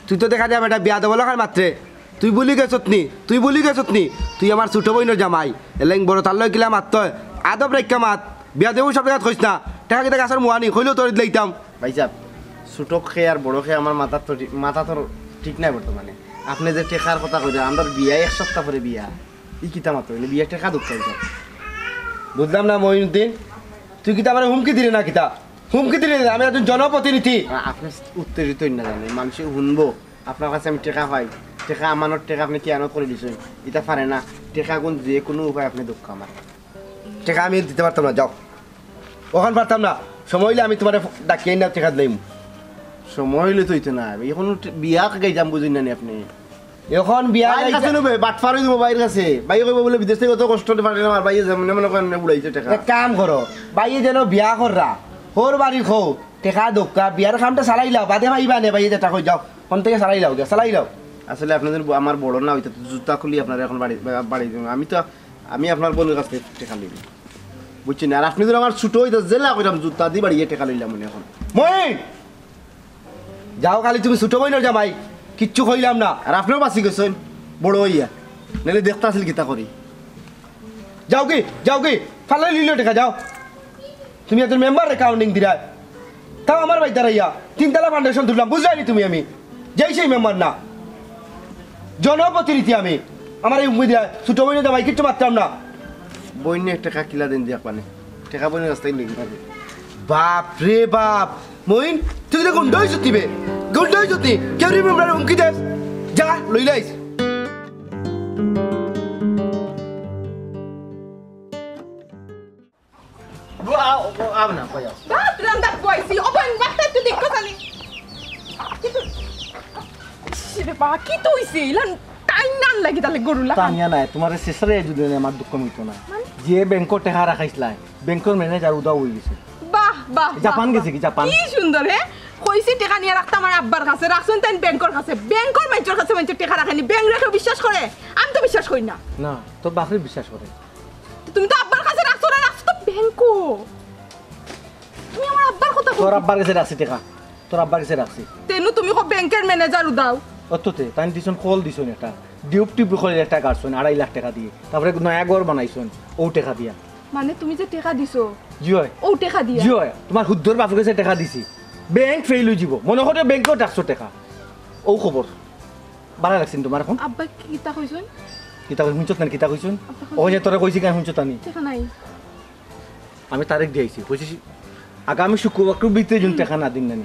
তুই তো দেখা যায় বেটা বেয়াদব লাখান মাতরে। তুই ভুলি গেছত নি? তুই ভুলি গেছত নি? তুই আমার ছোট বইনর জামাই। এলাইন বড় তার লগে কিলা মাততে অয়? আদব রাখিয়া মাত। বিয়া দেবো সব জাগাত কইস না। টেকা কিতা গাছর মুয়া নি, কইলেও তোরে দিলাইতাম। ভাইসাব, ছুটো খে আর বড়ো খে আমার মাথাত তো ঠিক, মাথা তো ঠিক নাই বর্তমানে। আপনে যে টেকার কথা কইরা, আমরার বিয়া এক সপ্তাহ পরে বিয়া। ই কিতা মাতো, বিয়া টেকা দুঃখ হইছে। বুঝলাম না মঈনুদ্দিন, তুই কিতা আমারে হুমকি দিলি না কিতা? হুমকি দিলি না, আমি একজন জনপ্রতিনিধি। আ-, আপনে উত্তেজিত হইন না জানি, মানষে হুনবো। আপনার কাছে আমি টেকা পাই, টেকা আমানত, টেকা আপনে কিয়ানত করি দিছইন, ইতা পারে না। টেকা গুন যে কুনু উপায় আপনে দুঃখ আমার। টেকা আমি দিতে পারতাম না, যাও। অখন পারতাম না, সময় অইলে আমি তুমারে ডাকিয়া আনিয়া টেকা দিলাইমু। সময় অইলে তো অইতো না, অখন বিয়া গাইতাম বুঝইন না নি আপনে। অখন বিয়া বাইর গাইতা- কাছে নেবে, বাটপার অই যাইবো বাইর কাছে। বাইয়ে কইবো বুলে বিদেশ থাকি অত কষ্ট করি পাঠাইলাম, আর বাইয়ে যেমনে মনে করেন উড়াইছে টেকা। এক কাম করো, বাইয়ে যেন বিয়া কররা, হউর বাড়ি কও, টেকা দউক্কা, বিয়ার কামটা চালাইলাও, বাদে পাইবা নে, বাইয়ে যেটা কই যাও, অন থাকি চালাইলাও, গিয়া চালাইলাও। আসলে আপনে যদি আমার বড় না অইতা তো জুতা খুলি আপনারে অখন বাড়ি, বাড়ি দিমু। আমি তো, আমি আপনার বইনর কাছ থাকি টেকা লইমু। বুঝছইন নি? আর আপনে যদি আমার ছুটো অইতা জেলা কইরাম জুতা দি বাড়িয়ে টেকা লইলাম মনে অখন। মইন! যাও খালি তুমি ছুটো বইনর জামাই, কিচ্ছু কইলাম না। আর আপনেও বাঁচি গেছইন, বড় অইয়া। নাইলে দেখতা আছিল কিতা করি। যাও গি, যাও গি, ফালাই লিলো টেকা, যাও। তুমি এত মেম্বাররে কাউন্টিং দিরায়। তাও আমার বাড়িত দাঁড়াইয়া, তিনতলা ফাউন্ডেশন তুললাম, বুঝরায় নি তুমি আমি? যেই সেই মেম্বার না। জনপ্রতিনিধি আমি। আমারে হুমকি দিরায়, ছুটো বইনর জামাই, কিচ্ছু মাততাম না। বইনে টেকা কিলা দিন দিয়া পানে। টেকা বইনর কাছ থাকি লইন। বাপ রে বাপ, মইন, তুই তো গুন্ডা অইছত বে। গুন্ডা অইছত। কেউরে মেম্বাররে হুমকি দেস? যা, লইলাইস। ও, আও, ও, আও না, কই আও। ভাত রান্দাত বইছি, ওপেন ভাতটা একটু দেখো জানি। কিন্তু, ইস রে বা, কিতা অইছে? ইলান টাইন নান লাগি তাহলে গরু লাখান। টানিয়া নায়, তুমারে শেষরে যদি আমার দুঃখ মিটতো না। মানে? যে ব্যাংকো টেকা রাখাইছলায়, ব্যাংকর ম্যানেজার উধাও অই গেছে। বাহ, বাহ, জাপান বাহ, গেছে বাহ। কি জাপান? কি সুন্দর, হে? কইছি টেকা নিয়া রাখতা আমার আব্বার কাছে, রাখছইন তাইন ব্যাংকর কাছে। ব্যাংকর মাইনষর কাছে মাইনষে টেকা রাখে নি, ব্যাংকরে কেউ বিশ্বাস করে? আমি তো বিশ্বাস করি না। না, তোর বাপরে বিশ্বাস করে। তো তুমি তো আব্বার কাছে রাখছো না, রাখছো তো ব্যাংকো। তুমি আমার আব্বার কথা তোর কইছো। আব্বার কাছে রাখছি টেকা, তোর আব্বার কাছে রাখছি। তেনু তুমি কও ব্যাংকর ম্যানেজার উধাও। অত তে, তাইন দিছইন কল দিছইন একটা, ডিউব টিউব করে একটা গাড়ছইন আড়াই লাখ টেকা দিয়া, তারপরে নয়া ঘর বানাইছইন অউ টেকা দিয়া। মানে তুমি যে টেকা দিছো, জি অয়। অউ টেকা দিয়া? জি অয়, তুমার হুদ্দর বাপর কাছে টেকা দিছি, ব্যাংক ফেইল অই যিবো, মনো করো ব্যাংকো রাখছো টেকা। অউ খবর, ভালা লাগছে নি তুমার অখন? আব্বা কিতা কইছইন? কিতা কই-, হুনছত না নি কিতা কইছইন? আব্বা কইছইন। অউ যে তোরে কইছি কেনে হুনছত না নি? টেকা নাই। আমি তারিখ দিয়া আইছি, কইছি আগামী শুক্রবার ভিতরে যদি টেকা না দিন না নি,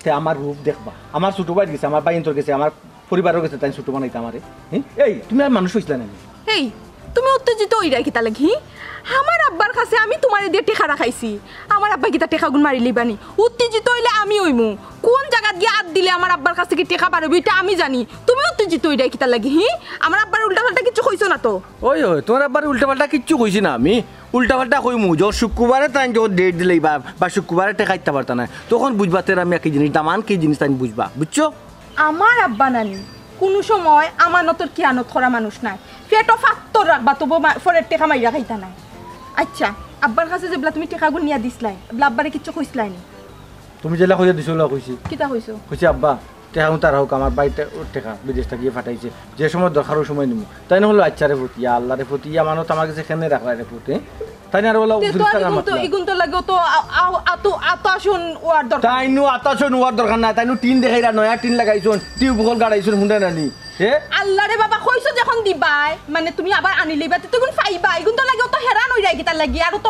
তে আমার রূপ দেখবা। আমার ছুটো ভাইর গেছে, আমার ভাইয়াইন্তর গেছে, আমার পরিবারর গেছে, তাইন ছুটো বানাইতা আমারে। হি? এই, তুমি আর মানুষ অইছলায় না নি? এই, তুমি উত্তেজিত অইরায় কিতার লাগি, হি? আমার আব্বার কাছে আমি তুমারে দিয়া টেকা রাখাইছি, আমার আব্বায় কিতা টেকাগুন মারিলিবা নি? উত্তেজিত অইলে আমি অইমু। কুন জাগাত গিয়া আত দিলে আমার আব্বার কাছ থাকি টেকা বার অইবো, ইটা আমি জানি। তুমি উত্তেজিত অইরায় কিতার লাগি, হি? আমার আব্বারে উল্টাপাল্টা কিচ্ছু কইছো না তো? ওই, ওই, তুমার আব্বারে উল্টাপাল্টা কিচ্ছু কইছি না আমি। উল্টাপাল্টা কইমু, যখন শুক্রবারে তাইন যখন ডেট দিলাইবা, বা শুক্রবারে টেকা দিতা পারতা নায়, তখন বুঝবা তেরামিয়া কি জিনিস, দামান কি জিনিস, তাইন বুঝবা, বুঝছো? আমার আব্বা নানি কুনু সময় আমানতর খিয়ানত করা মানুষ নায়। পেটো ফাত্তর রাখবা, তবু মা-, পরের টেকা মাইরা খাইতা নায়। আইচ্ছা, আব্বার কাছে যেবলা তুমি টেকাগুন নিয়া দিছলায়, এবলা আব্বারে কিচ্ছু কইছলায় নি? তুমি যেলা কইয়া দিছো, ওলা কইছি। কিতা কইছো? কইছি, "আব্বা, টেকাগুন তারা অউক, আমার ভাইর টেকা বিদেশ থাকি ফাটাইছে, যে সময় দরকার অউ সময় নিমু।" তাইন কইলো, "আইচ্ছা রে পুত, ইয়া আল্লাহ রে পুত, ই আমানত আমার গেছে কেনে রাখলায় রে পুত, হে?" তাইন আর ওলা তে তো ফিরিস্তা আর ইগুন তো, মাতলা। ইগুন তো লাগে অত আ-, আ-, আত-, আত আসন ওয়ার দরকার। তাইনও আত আসন ওয়ার দরকার না, তাইনও টিন দেখাইরা, নয়া টিন লাগাইছইন, টিউব কল গাড়াইছইন, হুনরা না নি? হে? আল্লাহ রে বাবা, কইছো যখন দিবায়, মানে তুমি আবার আনিলিবা, তে তো ইগুন পাইবা, ইগুন তো লাগে অত হেরান অইরায় কিতার লাগি, আর অত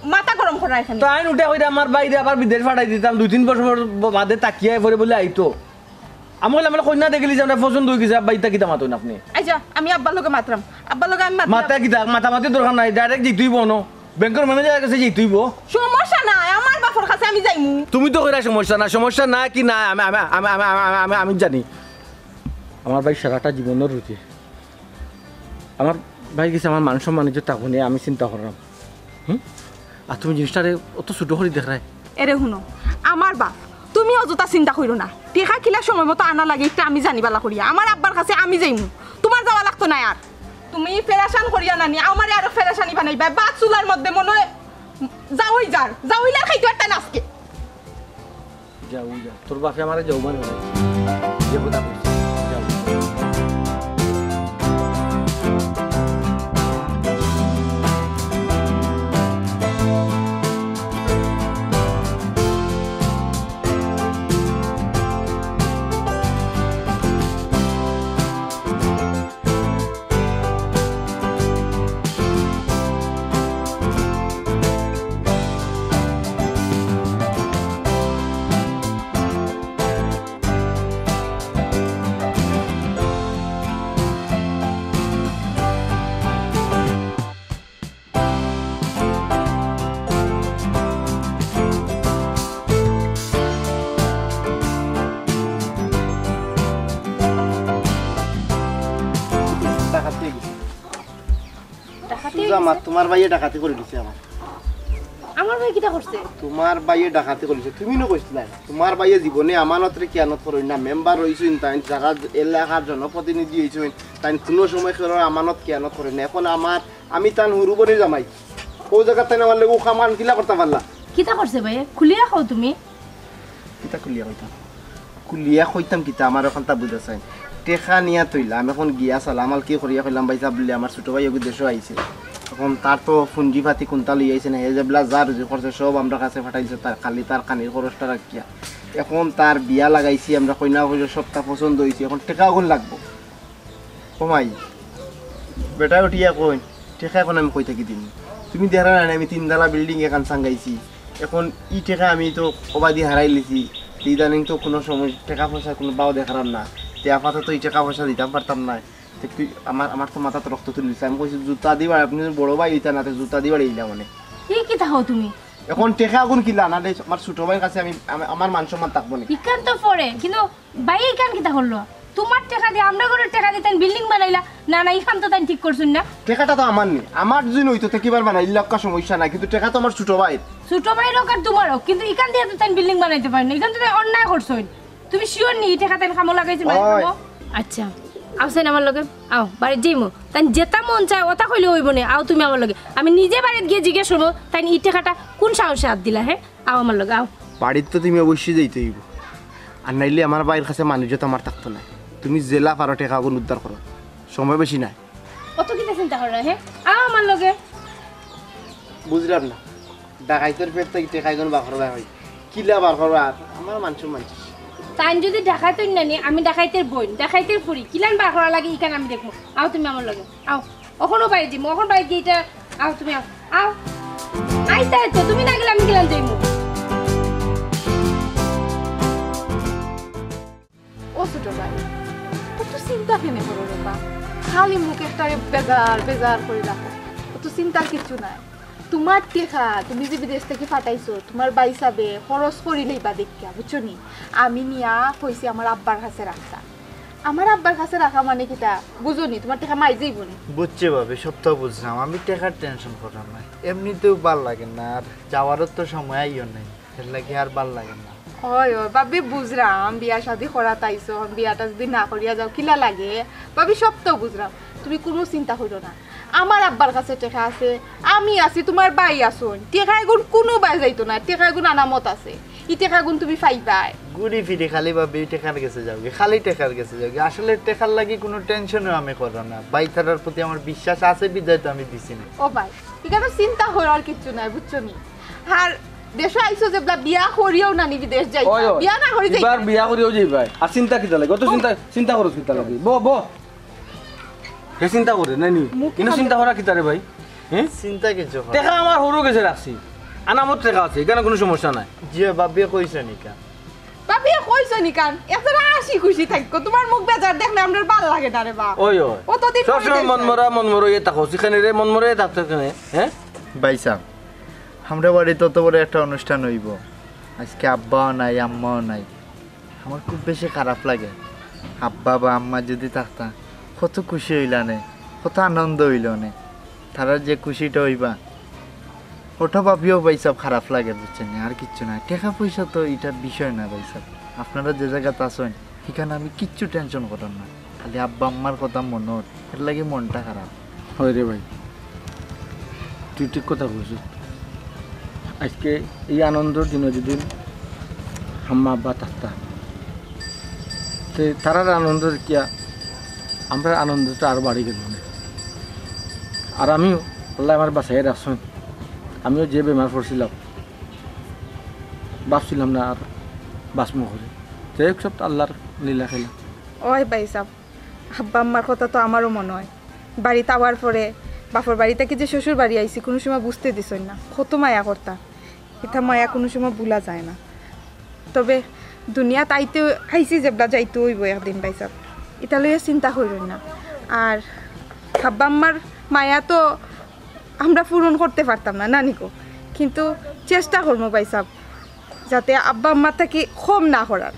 মাথা গরম করা এখানে। তাইন উঠা কইরা আমার ভাইরে আবার বিদেশ ফাটাই দিতাম, দুই তিন বছর বাদে তাকিয়া পরে বুলে আইতো। আমি কইলাম, "কইন্যা দেখিলিছি, আমরার পছন্দ অই গেছে, আব্বা, ইতা কিতা মাতইন আপনে?" আইচ্ছা, আমি আব্বার লগে মাতরাম, আব্বার লগে আমি মাতরাম। মাতা কিতা, মাতামাতির দরকার নাই, direct যাইতে অইবো অনো। ব্যাংকর ম্যানেজারর কাছে যাইতে অইবো। সমস্যা নাই, আমার বাপর কাছে আমি যাইমু। তুমি তো কইরায় সমস্যা না, সমস্যা না কি না, আমি, আমি, আমি জানি। আমার ভাইর সারাটা জীবনর রুজি। আমার ভাইর গেছে আমার মান সম্মান ইজ্জত থাকবো নি, আমি চিন্তা কররাম। হুম? আর তুমি জিনিসটারে অত ছুটো করি দেখরায়। এরে হুনো, আমার বাপ, তুমি অযথা চিন্তা কইরো না। টেকা কিলা সময় মতো আনা লাগে, ইটা আমি জানি ভালা করিয়া। আমার আব্বার কাছে আমি যাইমু, তুমার যাওয়া লাগতো নায় আর। তুমি পেরেশান করিয়া না নি, আমারে আরো পেরেশানি বানাইবায়। ভাত চুলার মধ্যে মনে অয় জাউই যার, জাউইলার খাইতো পারতায় না আজকে। যাও, যাও। তোর বাপে আমারে যাও মানে বলে। যে কথা কইছে। যাও। আমার, তুমার ভাইয়ে ডাকাতি করি দিছে আমার। আমার ভাই কিতা করছে? তুমার ভাইয়ে ডাকাতি করি দিছে, তুমি নু কইছলায়। তুমার ভাইয়ে জীবনে আমানতরে খিয়ানত করইন না, মেম্বার অইছইন তাইন, যারা এলাকার জনপ্রতিনিধি অইছইন, তাইন কুনু সময় কেউর আমানত খিয়ানত করইন না। এখন আমার, আমি তান হুরু বইনর জামাই, অউ জাগাত তাইন আমার লগে অউ কাম কান কিলা করতা পারলা? কিতা করছে ভাইয়ে? খুলিয়া কও তুমি। কিতা খুলিয়া কইতাম? খুলিয়া কইতাম কিতা, আমার অখানতা বুঝা চাইন। টেকা নিয়া থইলাম, আমি এখন গিয়া সালাম আলকি করিয়া কইলাম, "ভাইসাব, বুলে আমার ছুটো ভাই অগু দেশো আইছে।" এখন তার তো পুঞ্জিপাতি কুন্তা লইয়া আইছে না, হে যেবলা যা রুজি করছে সব আমরার কাছে পাঠাইছে, তার খালি তার কানির খরচটা রাখিয়া। এখন তার বিয়া লাগাইছি আমরা, কইনা কইলে সবতা পছন্দ অইছে, এখন টেকা অগুন লাগবো। ও মাই, বেটায় উঠিয়া কইন, "টেকা এখন আমি কই থাকি দিমু? তুমি দেখরায় না, আমি তিনতলা বিল্ডিং এখান সাঙ্গাইছি। এখন ই টেকা আমি তো অবাদি হারাইলিছি, ইদানিং তো কুনু সময় টেকা পয়সা কুনু বাও দেখরাম না, তে আপাতত ই টেকা পয়সা দিতাম পারতাম নায়। তে তুই আমার, আমার তো মাথাত রক্ত তুলিলিছে।" আমি কইছি, "জুতা দি বাড়ি, আপনে বড় ভাই অইতা না, তে জুতা দি বাড়ি ইলা মানে।" ই কিতা কও তুমি? এখন টেকা অগুন কিলা না রে, আমার ছুটো ভাইর কাছে আমি, আমি, আমার মান সম্মান থাকবো নি? ইখান তো পরে, কিন্তু ভাইয়ে ইখান কিতা করলো? তুমার টেকা দি, আমরার ঘরর টেকা দি তাইন বিল্ডিং বানাইলা? না, না, ইখান তো তাইন ঠিক করছইন না। টেকাটা তো আমার নি, আমার যদি অইতো তে কিবার বানাইলা, ইলা একটা সমস্যা নাই, কিন্তু টেকা তো আমার ছুটো ভাইর। ছুটো ভাইর অউক আর তুমার অউক, কিন্তু ইখান দিয়া তো তাইন বিল্ডিং বানাইতা পারইন না, ইখান তো তাইন অন্যায় করছইন। তুমি sure নি ই টেকা তাইন কামো লাগাইছইন, বাড়িত ওই। কামো? আচ্ছা, আও চাইন আমার লগে, আও, বাড়িত যাইমু। তাইন যেতা মন চায় অতা কইলে অইবো নে, আও তুমি আমার লগে। আমি নিজে বাড়িত গিয়া জিজ্ঞেস করমু, তাইন ই টেকাটা কুন সাহসে আত দিলা, হে? আও আমার লগে, আও। বাড়িত তো তুমি অবশ্যই যাইতে অইবো, আর নাইলে আমার ভাইর কাছে মান-ইজ্জত আমার থাকতো নায়। তুমি যেলা পারো টেকা অগুন উদ্ধার করো, সময় বেশি নাই। অত কিতা চিন্তা কররায়, হে? আও আমার লগে। বুঝলাম না, ডাকাইতর পেট থাকি টেকা অগুন বার কররায় ভাই, কিলা বার কররায়? আর আমার মান সম্মান শেষ। তাইন যদি ডাকাইত অইন না নি, আমি ডাকাইতর বইন, ডাকাইতর ফুড়ি, কিলান বার করা লাগে ইখান আমি দেখমু। আও তুমি আমার লগে, আও। অখনউ বাড়িত যাইমু, অখন বাড়িত গিয়া ইটা, আও তুমি আও, আও। আইতা, আইতা, তুমি না গেলে আমি কিলান যাইমু? ও ছুটো ভাই, অত চিন্তা কেনে করো রে বা? খালি মুখ একটারে বেজার বেজার করি রাখো, অত চিন্তার কিচ্ছু নাই। তুমার টেকা, তুমি যে বিদেশ থাকি পাঠাইছো, তুমার ভাইসাবে খরচ করিলাইবা দেখিয়া, বুঝছো নি? আমি নিয়া কইছি আমার আব্বার কাছে রাখতা। আমার আব্বার কাছে রাখা মানে কিতা, বুঝো নি? তুমার টেকা মাই যাইবো নি? বুঝছি ভাবি, সবতা বুঝলাম। আমি টেকার tension করার নায়, এমনিতেউ ভালা লাগের না, আর যাওয়ারও তো সময় আইও নাই, এরলাগি আর ভালা লাগের না। অয়, অয়, ভাবি, বুঝরাম, বিয়া শাদি করাত আইছো, অখন বিয়াটা যদি না করিয়া যাও, কিলা লাগে? ভাবি, সবতা বুঝরাম, তুমি কুনু চিন্তা করিও না। আমার আব্বার কাছে টেকা আছে, আমি আছি, তুমার ভাই আছইন, টেকা অগুন কুনু বায় যাইতো নায়, টেকা অগুন আনামত আছে, ই টেকা অগুন তুমি পাইবায়। ঘুরি ফিরি খালি ভাবি টেকার গেছে যাওগি, খালি টেকার গেছে যাওগি। আসলে টেকার লাগি কুনু tension-ও আমি কররাম না, ভাইতারার প্রতি আমার বিশ্বাস আছে বিধায় তো আমি দিছি না। ও ভাই, ইখানো চিন্তা করার কিচ্ছু নাই, বুঝছো নি? আর দেশো আইছো যেবলা, বিয়া করিও না নি বিদেশ যাইতায়, ওই, ওই। বিয়া না করি যাইতায়। এবার বিয়া করিও যাইবায়। আর চিন্তা কিতা লাগে? অত চিন্তা, চিন্তা করো কিতা লাগে? ব, ব। হে চিন্তা করে, নায় নি? মুখে কিন্তু চিন্তা করা কিতা রে ভাই? হে? চিন্তা কিচ্ছু করে না। টেকা আমার হুরু গেছে রাখছি। আনামত টেকা আছে, ইখানো কুনু সমস্যা নাই। জি, ভাবিয়ে কইছইন ইখান। ভাবিয়ে কইছইন ইখান। এতটা হাসি খুশি থাকো। তুমার মুখ বেজার দেখলে আমরার ভালা লাগে না রে বা। ওই, ওই। অতদিন সবসময় পরে মন দেখলাম। মরা, মন মরা ইয়ে থাকো। ইখানে রে মন মরা ইয়ে থাকতে কেনে, হে? ভাইসাব, আমরার বাড়িত অত বড় একটা অনুষ্ঠান অইবো। আইজকে আব্বাও নাই, আম্মাও নাই। আমার খুব বেশি খারাপ লাগে। আব্বা বা আম্মা যদি থাকতা, কত খুশি অইলা নে, কত আনন্দ অইলো নে। তারার যে খুশিটা অইবা, ওটা ভাবিও ভাইসাব খারাপ লাগে, বুঝছইন নি? আর কিচ্ছু না। টেকা পয়সা তো ইটা বিষয় না ভাইসাব। আপনারা যে জাগাত আছইন, ইখানো আমি কিচ্ছু tension করার না। খালি আব্বা আম্মার কথা মনো অর, এরলাগি মনটা খারাপ। অয় রে ভাই, তুই ঠিক কথা কইছস। আইজকে ই আনন্দর দিনো যদি আম্মা আব্বা থাকতা, তে তারার আনন্দ দেখিয়া আমরার আনন্দটা আরো বাড়ি গেলো নে। আর আমিও, আল্লায় আমারে বাঁচাইয়া রাখছইন, আমিও যে বেমার পড়ছিলাম, ভাবছিলাম না আর বাঁচমু করি। যাই হোক, সব তো আল্লার লীলা খেলা। ওই ভাইসাব, আব্বা আম্মার কথা তো আমারও মনো অয়। বাড়িত আওয়ার পরে, বাপর বাড়ি থাকি যে শ্বশুর বাড়ি আইছি, কুনু সময় বুঝতে দিছইন না, কত মায়া করতা। ইতা মায়া কুনু সময় ভুলা যায় না। তবে দুনিয়াত আইতে, আইছি যেবলা, যাইতে অইবো একদিন ভাইসাব, ইতা লইয়া চিন্তা করিও না। আর আব্বা আম্মার মায়া তো আমরা পূরণ করতে পারতাম না, নানি গো, কিন্তু চেষ্টা করমু ভাইসাব, যাতে আব্বা আম্মা থাকি কম না করার।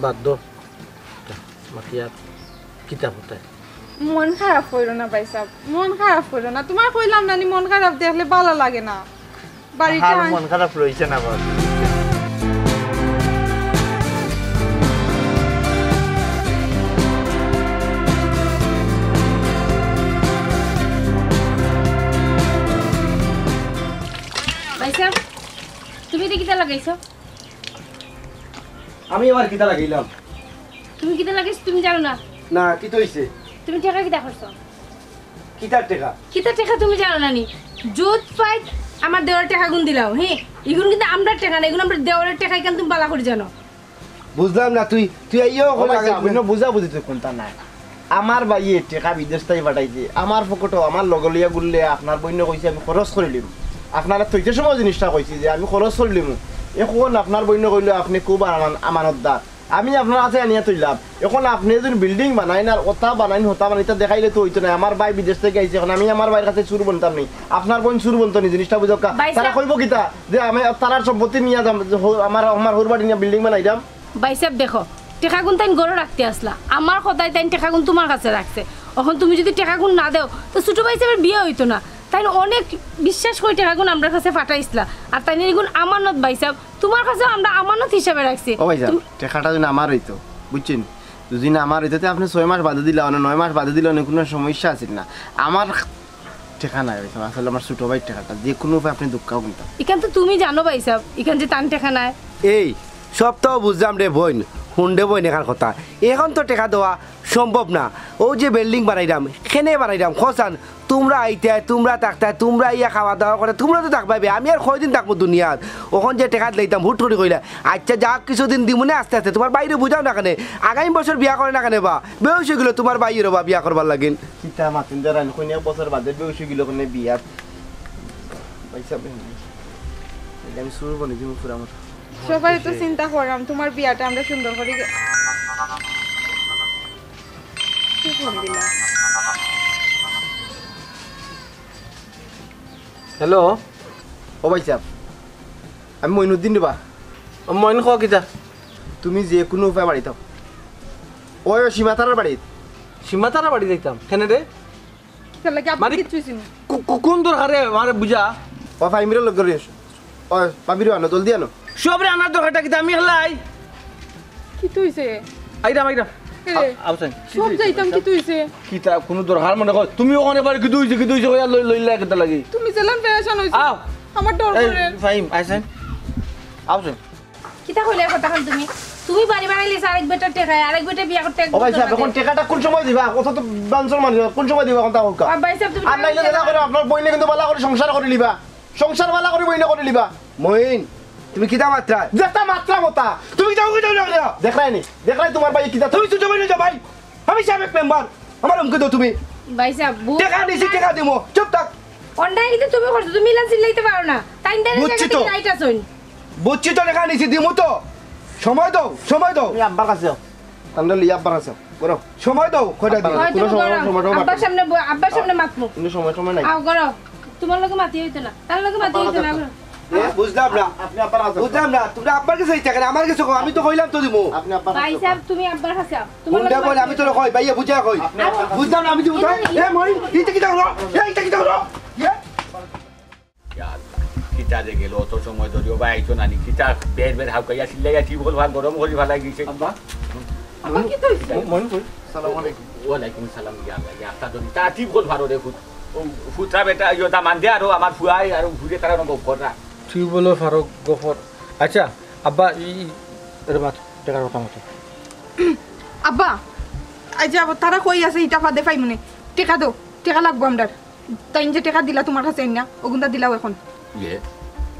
বাদ দেও, মাতিয়া কিতা কথায়। মন খারাপ কইরো না ভাইসাব, মন খারাপ কইরো না। তুমার কইলাম না নি, মন খারাপ দেখলে ভালা লাগে না। বাড়িটা আর আন- মন খারাপ রইছে না বাবা। ভাইসাব, তুমি এটা কিতা লাগাইছো? আমি আবার কিতা লাগাইলাম? তুমি কিতা লাগাইছো তুমি জানো না? না, কিতা অইছে? তুমি টেকা কিতা করছো? কিতার টেকা? কিতার টেকা তুমি জানো না নি? জুত ফাইট আমার দেওয়ার টেকাগুন দিলাও, হে? ইগুন কিন্তু আমরার টেকা না, ইগুন আমরার দেওয়ার টেকা, ইখান তুমি ভালা করি জানো। বুঝলাম না, তুই, তুই আইও ও ভাই, অইছে, আপনি বুঝাবুঝি তো কুনতা নাই। আমার ভাইয়ে টেকা বিদেশ থাকি পাঠাইছে, আমার পকেটো আমার লগে লইয়া ঘুরলে আপনার বইনে কইছে আমি খরচ করিলিমু। আপনারে থইতে সময় জিনিসটা কইছি যে আমি খরচ করিলিমু। এখন আপনার বইনে কইলো আপনি খুব আমান-, আমানতদার। আমি আপনার কাছে আনিয়া থইলাম। এখন আপনি যদি বিল্ডিং বানাইন আর অতা বানাইন, হতা বানাইন, ইতা দেখাইলে তো অইতো নায়। আমার ভাই বিদেশ থাকি আইছে, এখন আমি আমার ভাইর কাছে চুর বনতাম নি, আপনার বইন চুর বনতো নি, জিনিসটা বুঝউক্কা। ভাই তারা সাহেব। কইবো কিতা যে আমি তারার সম্পত্তি নিয়া যাম, যে হো-, আমার, আমার হউর বাড়ি নিয়া বিল্ডিং বানাইরাম। ভাইসাব দেখো, টেকাগুন তাইন ঘরো রাখতে আসলা, আমার কথায় তাইন টেকাগুন তুমার কাছে রাখছে। অখন তুমি যদি টেকাগুন না দেও, তো ছুটো ভাইসাবর বিয়া অইতো না। তাইন অনেক বিশ্বাস করি টেকাগুন আমরার কাছে পাঠাইছলা, আর তাইন ইগুন আমানত ভাইসাব, তুমার কাছেও আমরা আমানত হিসাবে রাখছি। ও ভাইসাব, তুমি টেকাটা যদি আমার অইতো, বুঝছইন, যদি না আমার অইতো, তে আপনে ছয় মাস বাদে দিলা অনে, নয় মাস বাদে দিলা অনে, কুনু সমস্যা আছিল না। আমার টেকা নাই ভাইসাব, আসলে আমার ছুটো ভাইর টেকাটা, যে কুনু উপায়ে আপনে দেউক্কা কুনতা। ইখান তো তুমি জানো ভাইসাব, ইখান যে তান টেকা নাই। এই, সব তো বুঝলাম রে বইন, হুন রে বইন, এখান কথা। এখন তো টেকা দেওয়া সম্ভব না। অউ যে বিল্ডিং বানাইরাম, কেনে বানাইরাম, কওছাইন, তুমরা আইতায়, তুমরা থাকতায়, তুমরা ইয়া খাওয়া দাওয়া করে, তুমরা তো থাকবায় বে, আমি আর কয়দিন থাকমু দুনিয়াত? অখন যে টেকা দিলাইতাম, হুট করি কইলা, আইচ্ছা যাউক, কিছুদিন দিমুনে আস্তে আস্তে, তুমার ভাইরে বুঝাও না কেনে, আগামী বছর বিয়া করে না কেনে বা, বয়স অইগেলো তুমার ভাইর বা বিয়া করবার লাগিন। কিতা মাতিন দাঁড়ান, কইন এক বছর বাদে বয়স অইগেলো কেনে বিয়া। ভাইসাব, আমি চুর বনি দিমু পুরা আমার। সবাই তো চিন্তা করলাম তুমার বিয়াটা আমরা সুন্দর করি গে-, কি ফোন দিলা? হ্যালো। ও ভাইসাব, আমি মইনুদ্দিন রে বা। ও মইন, ক কিতা? তুমি যে কুনু উপায়ে বাড়িত আও। ওই, ওই সীমাতারার বাড়িত। সীমাতারার বাড়িত যাইতাম? কেনে রে? কিতার লাগি আব্বা মানে, কিচ্ছু অইছে নি? কু-, কু-, কুন দরকারে আমারে বুঝা? ও ফাইমিরে লগে লই আইসো। ও ভাবিরে আনো, জলদি আনো। সবরে আনার দরকারটা কিতা? আমি হেলাই। কিতা অইছে? আইরাম, আইরাম। এ, আ-, আফসাইন, কিতা সব অইছে? যাইতাম, কিতা অইছে? কিতা, কুনু দরকার মনে কয়? তুমি অখানো বারে কিতা অইছে, কিতা অইছে কইয়া লই-, লইলা কিতার লাগি? তুমি যেলান পেরেশান অইছো। আও। আমার ডর এই, করে। ফাহিম, আফসাইন। আফসাইন। কিতা কইলে কথাখান তুমি? তুমি বাড়ি বানাইলে আরেক বেটার টেকায়, আরেক বেটা বিয়া করতে এক ও ভাই বছর সাহেব, বাদে। এখন টেকাটা কুন সময় দিবা? অত তো বাঞ্চর মানুষ, কুন সময় দিবা? কোনটা হোক? ও ভাই সাহেব, তুমি আর নাইলে দাদা করে আপনার বইনে কিন্তু বালা করি সংসার করি লিবা। সংসার বালা করি বইনে করি লিবা। মইন, তুমি কিতা মাতরায়? যেতা মাতরাম অতা। তুমি যাও, যাও, যাও, যাও। দেখরায় নি? দেখরায় তুমার ভাই কিতা? তুমি ছুটো বইন অইছো ভাই। আমি সাবেক মেম্বার। আমারে হুমকি দেও তুমি। ভাই সাহেব, বু- টেকা নিছি, টেকা দিমু। চুপ থাক। অন্যায় কিন্তু তুমি করছো, তুমি ইলা চিল্লাইতে পারো না। তাইন তাইন বুঝছি তো। রাইট আছইন। বুঝছি তো, টেকা নিছি, দিমু তো। সময় দেও, সময় দেও। তুমি আব্বার কাছে যাও। তানরে লইয়া আব্বার কাছে যাও। করো। সময় দেও, কয়টা দিন। হয় কোনো তুমি সময়, করো। সময়, সময় আব্বার সামনে ব-, আব্বার সামনে মাতমু। কিন্তু সময়, সময় নাই। আও, করো। তুমার লগে মাতি অইতো না, তার লগে মাতি অইতো না, করো। এ, বুঝলাম না। আপনি আব্বার কাছে যাও। বুঝলাম না। তুমরা আব্বার কাছে যাইতা কেনে? আমার কাছে কও, আমি তো কইলাম তো দিমু। আপনি আব্বার কাছে যাও। ভাই সাহেব, তুমি আব্বার কাছে যাও। তুমার লগে মাতি অইতো না। আমি তোরে কই, ভাইয়া বুঝা কই। আপনি আব্বার কাছে যাও। বুঝলাম না, আমি দিমু না। এ, মইন, ইটা কিতা করো? এ, ইটা কিতা করো? এ? ইয়া আল্লাহ, কিতা যে গেল অত সময় ধরি, ও ভাই আইতো না নি, কিতা বের বের হাউকাইয়া চিল্লাইয়া টিউবওয়েল ভাগ গরম করি ফালাই দিছে। আব্বা। আব্বা, কিতা অইছে? মইন কই? সালাম আলাইকুম। ওয়ালাইকুম সালাম, ইয়া আল্লাহ, ইয়া আল্লাহ, ধরি তা টিউবওয়েল ফারো রে ফুত। ও ফুতরা বেটা, ইয়ো তা মান দে আরো আমার ফুয়াই আর ফুয়ে তারা গপ করা। টিউবওয়েল ফারো গফর। আচ্ছা, আব্বা, ই, ই, রে মাত, টেকার কথা মতো। আব্বা, এই যে আবার তারা কই আছে, ইটা ফাদে পাইমুনে। টেকা দেও, টেকা লাগবো আমরার। তাইন যে টেকা দিলা তুমার কাছে আইনা, অগুনতা দিলাও এখন। ইয়ে,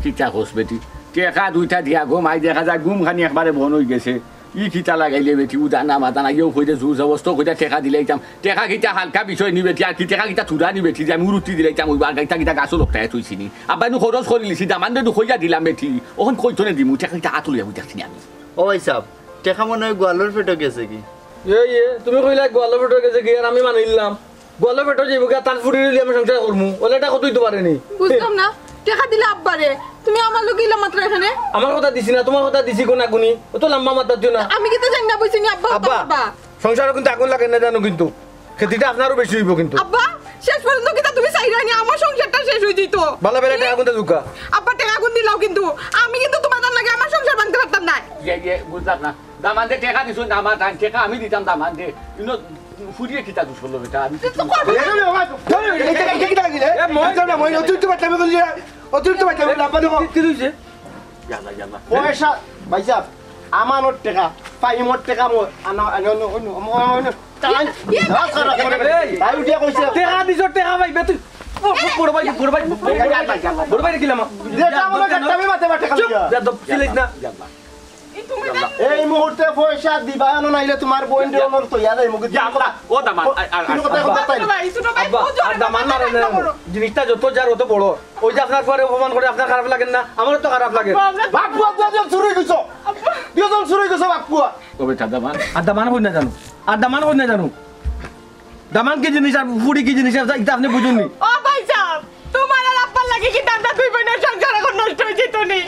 কিতা কস বেটি? টেকা দুইটা দিয়া ঘুমাই দেখা যায়, ঘুম খানি একবারে বন্ধ অইগেছে। ই কিতা লাগাইলে বেটি, উদা না মাতা না, ইয়েও কইতে জোর জবস্ত কইতে টেকা দিলাইতাম। টেকা কিতা হালকা বিষয় নি বেটি, আর কি টেকা কিতা থুড়া নি বেটি, যে আমি উরুতি দিলাইতাম, ওই বার কিতা কিতা গাছও লোকটায় থইছি নি। আব্বা নু খরচ করিলিছি, দামান্দরে নু কইয়া দিলাম বেটি। অখন কইতনে দিমু, টেকা কিতা হাত লইয়া বুঝাচ্ছি নি আমি। ও ভাই সাহেব, টেকা মনে হয় গোয়ালর পেটো গেছে কি? এ, এ, তুমি কইলা গোয়ালর পেটো গেছে কি, আর আমি মানিলাম। গোয়ালর পেটো যাইবো গিয়া, তার ফুড়িরে লইয়া আমি সংসার করমু। ওলে ইটা কত অইতো পারে নি? বুঝলাম না, টেকা দিলা আব্বারে, তুমি আমার লগে ইলা মাতরায় কেনে? আমার কথা দিছি না, তুমার কথা দিছি কোন আগুনি? অত লম্বা মাত দিও না। আমি কিতা জানি না, বুঝছি নি আব্বা, আব্বা, আব্বা। সংসারো কিন্তু আগুন লাগে না জানো কিন্তু। ক্ষতিটা আপনারও বেশি অইবো কিন্তু। আব্বা, শেষ পর্যন্ত কিতা তুমি চাইরায় নি আমার সংসারটা শেষ অই যাইতো? বালা বেলা টেকা কুনতা জুকা? আব্বা, টেকা কুন দিলাও কিন্তু, আমি কিন্তু তুমার লাগে আমার সংসার ভাঙতে পারতাম নায়। ইয়ে, ইয়ে, বুঝলাম না। দামান্দে টেকা দিছো, দামান্দ, টেকা আমি দিতাম দামান্দে। ইনো ফুরিয়ে কিতা দুষ করলো বেটা? আমি তো করবো। এই, এই, এই, এই, এই, এই, এই, এই, এ, মই- এই, এই, এই, অতিরিক্ত বাচ্চামি করলি, অতিরিক্ত বাচ্চামি করলি, আব্বা দেখো। কি, কি হইছে? ইয়াল্লা, ইয়াল্লা। পয়সা, ভাইসাব, আমানর টেকা, ফাইমর টেকা, মো-, আনা, আনা, আনা, আনা, আনা, আনা, তাই, ইয়ে, দাঁড় করা, এই, তাই উঠিয়া কইছে। টেকা দিছো, টেকা পাইবে তুই। ও, বড় ভাই, বড় ভাই, বড় ভাই, ইয়াল্লা, ইয়াল্লা। বড় ভাই, কিলাম? যেটা আমার একটা আমি মাতে মাতে খালি। চুপ, বেয়াদব, চিল্লাইস না। ইয়াল্লা। এই মুহূর্তে পয়সা দিবা, আনো নাইলে তুমার বইন রে অনর তো ইয়াদ আইমু। ইয়াল্লা, ও দামান, আর, আর, আর, কোনো কথা আব্বা, কথা তাই না। ছোট ভাই, ছোট ভাই, আব্বা, বুঝো আর না, দামান মারে না। জিনিসটা যত যার অত বড়। ওই যে আপনার পরে অপমান করে আপনার খারাপ লাগে না, আমারও তো খারাপ লাগে। আব্বা, আমরা বাপ পুয়া দুজন চুরি গেছো। আব্বা। দুজন চুরি গেছো বাপ পুয়া। ও বেটা দামান। আর দামান কই না জানো, আর দামান কই না জানো। দামান কি জিনিস আর ফুড়ি কি জিনিস, এটা আপনি বুঝুন নি। ও ভাইসাব, তুমার আর আব্বার লাগি কিতা আমরার দুই বইনর সংসার অখন নষ্ট অই যাইতো নি?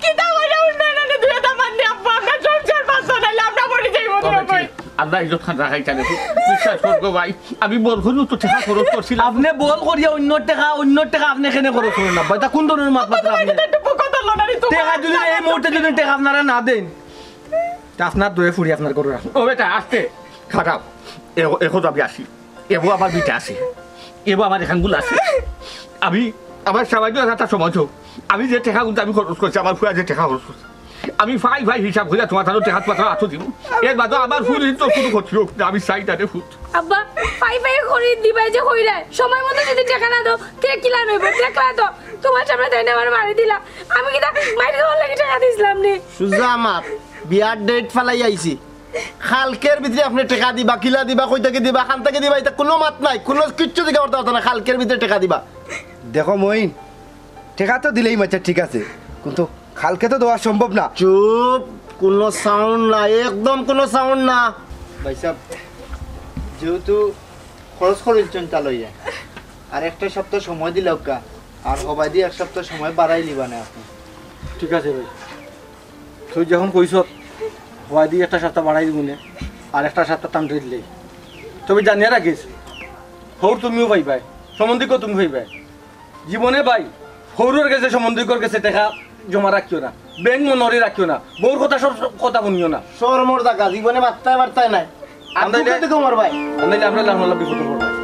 কিতা কইরা উন্নয়ন আনে দুইও দামান্দে আব্বা, আমরার সংসার বাঁচতো নাইলে আমরা মরি যাইমু দুইও বইন। আল্লায় ইজ্জত খান রাখাইতা রে। বিশ্বাস কর গো ভাই, আমি বল করিও তো টেকা খরচ করছিলাম। আপনে বল করিয়া অইন্যর টেকা, অইন্যর টেকা আপনে কেনে খরচ করইন না? ইটা কুন ধরনর মাত মাতরা আপনে? টেকা যদি এই মুহূর্তে যদি টেকা আপনারা না দেইন, তে আপনার দোয়ে ফুড়ি আপনার ঘরো রাখো। ও বেটা, আস্তে, খারাপ। এ-, এখন আমি আসি। এবো আমার বিটা আছে, এবো আমার এখানগুলো আছে। আমি, আমার সামান্য একটা সমাজ হোক, আমি যে টেকাগুলো আমি খরচ করছি, আমার ফুয়া যে টেকা খরচ করছে, আমি ফাই ফাই হিসাব করিয়া তুমার তানো টেকা তুমার তানো আতো দিমু। এর বাদে আমার ফুরির তো কুনু ক্ষতি হোক না, আমি চাই না রে ফুত। আব্বা, ফাই ফাই করি দিবায় যে কইরায়, সময় মতো যদি টেকা না দেও, তে কিলা অইবো? দেখলায় তো, তুমার সামনে তাইন আমারে মারি দিলা। আমি কিতা মাইর খাওয়ার লাগি টেকা দিছলাম নি? সুজা মাত, বিয়ার ডেট ফালাই আইছি। কালকের ভিতরে আপনে টেকা দিবা, কিলা দিবা, কই থাকি দিবা, কান থাকি দিবা, ইতা কুনু মাত নাই, কুনু কিচ্ছু দিকে করতে পারতো না, কালকের ভিতরে টেকা দিবা। দেখো মইন, টেকা তো দিলাইমু, আচ্ছা ঠিক আছে, কিন্তু কালকে তো দেওয়া সম্ভব না। চুপ, কুনু সাউন্ড না, একদম কুনু সাউন্ড না। ভাইসাব, যেহেতু খরচ করিলছইন তা লইয়া, আর একটা সপ্তাহ সময় দিলাউক্কা, আর হবায়দি এক সপ্তাহ সময় বাড়াইলিবা নে আপনে। ঠিক আছে ভাই, তুই যখন কইছস, হবায়দি একটা সপ্তাহ বাড়াই দিমু নে, আর একটা সপ্তাহ টান দিলে। তবে জানিয়া রাখিস, হউর তুমিও পাইবায়, সম্বন্ধিকও তুমি পাইবায়। জীবনে ভাই, হউরর গেছে, সম্বন্ধিকর গেছে টেকা জমা রাখিও না, ব্যাংক মনে করি রাখিও না। বউর কথা সব কথা হুনিও না। শরমর জাগা, জীবনে মাততায় পারতায় নায়। আর আন্দাইলে দুঃখে দুঃখে মরবায়। আন্দাইলে আমরা লাহমুল্লাহ বিপদে পড়বো।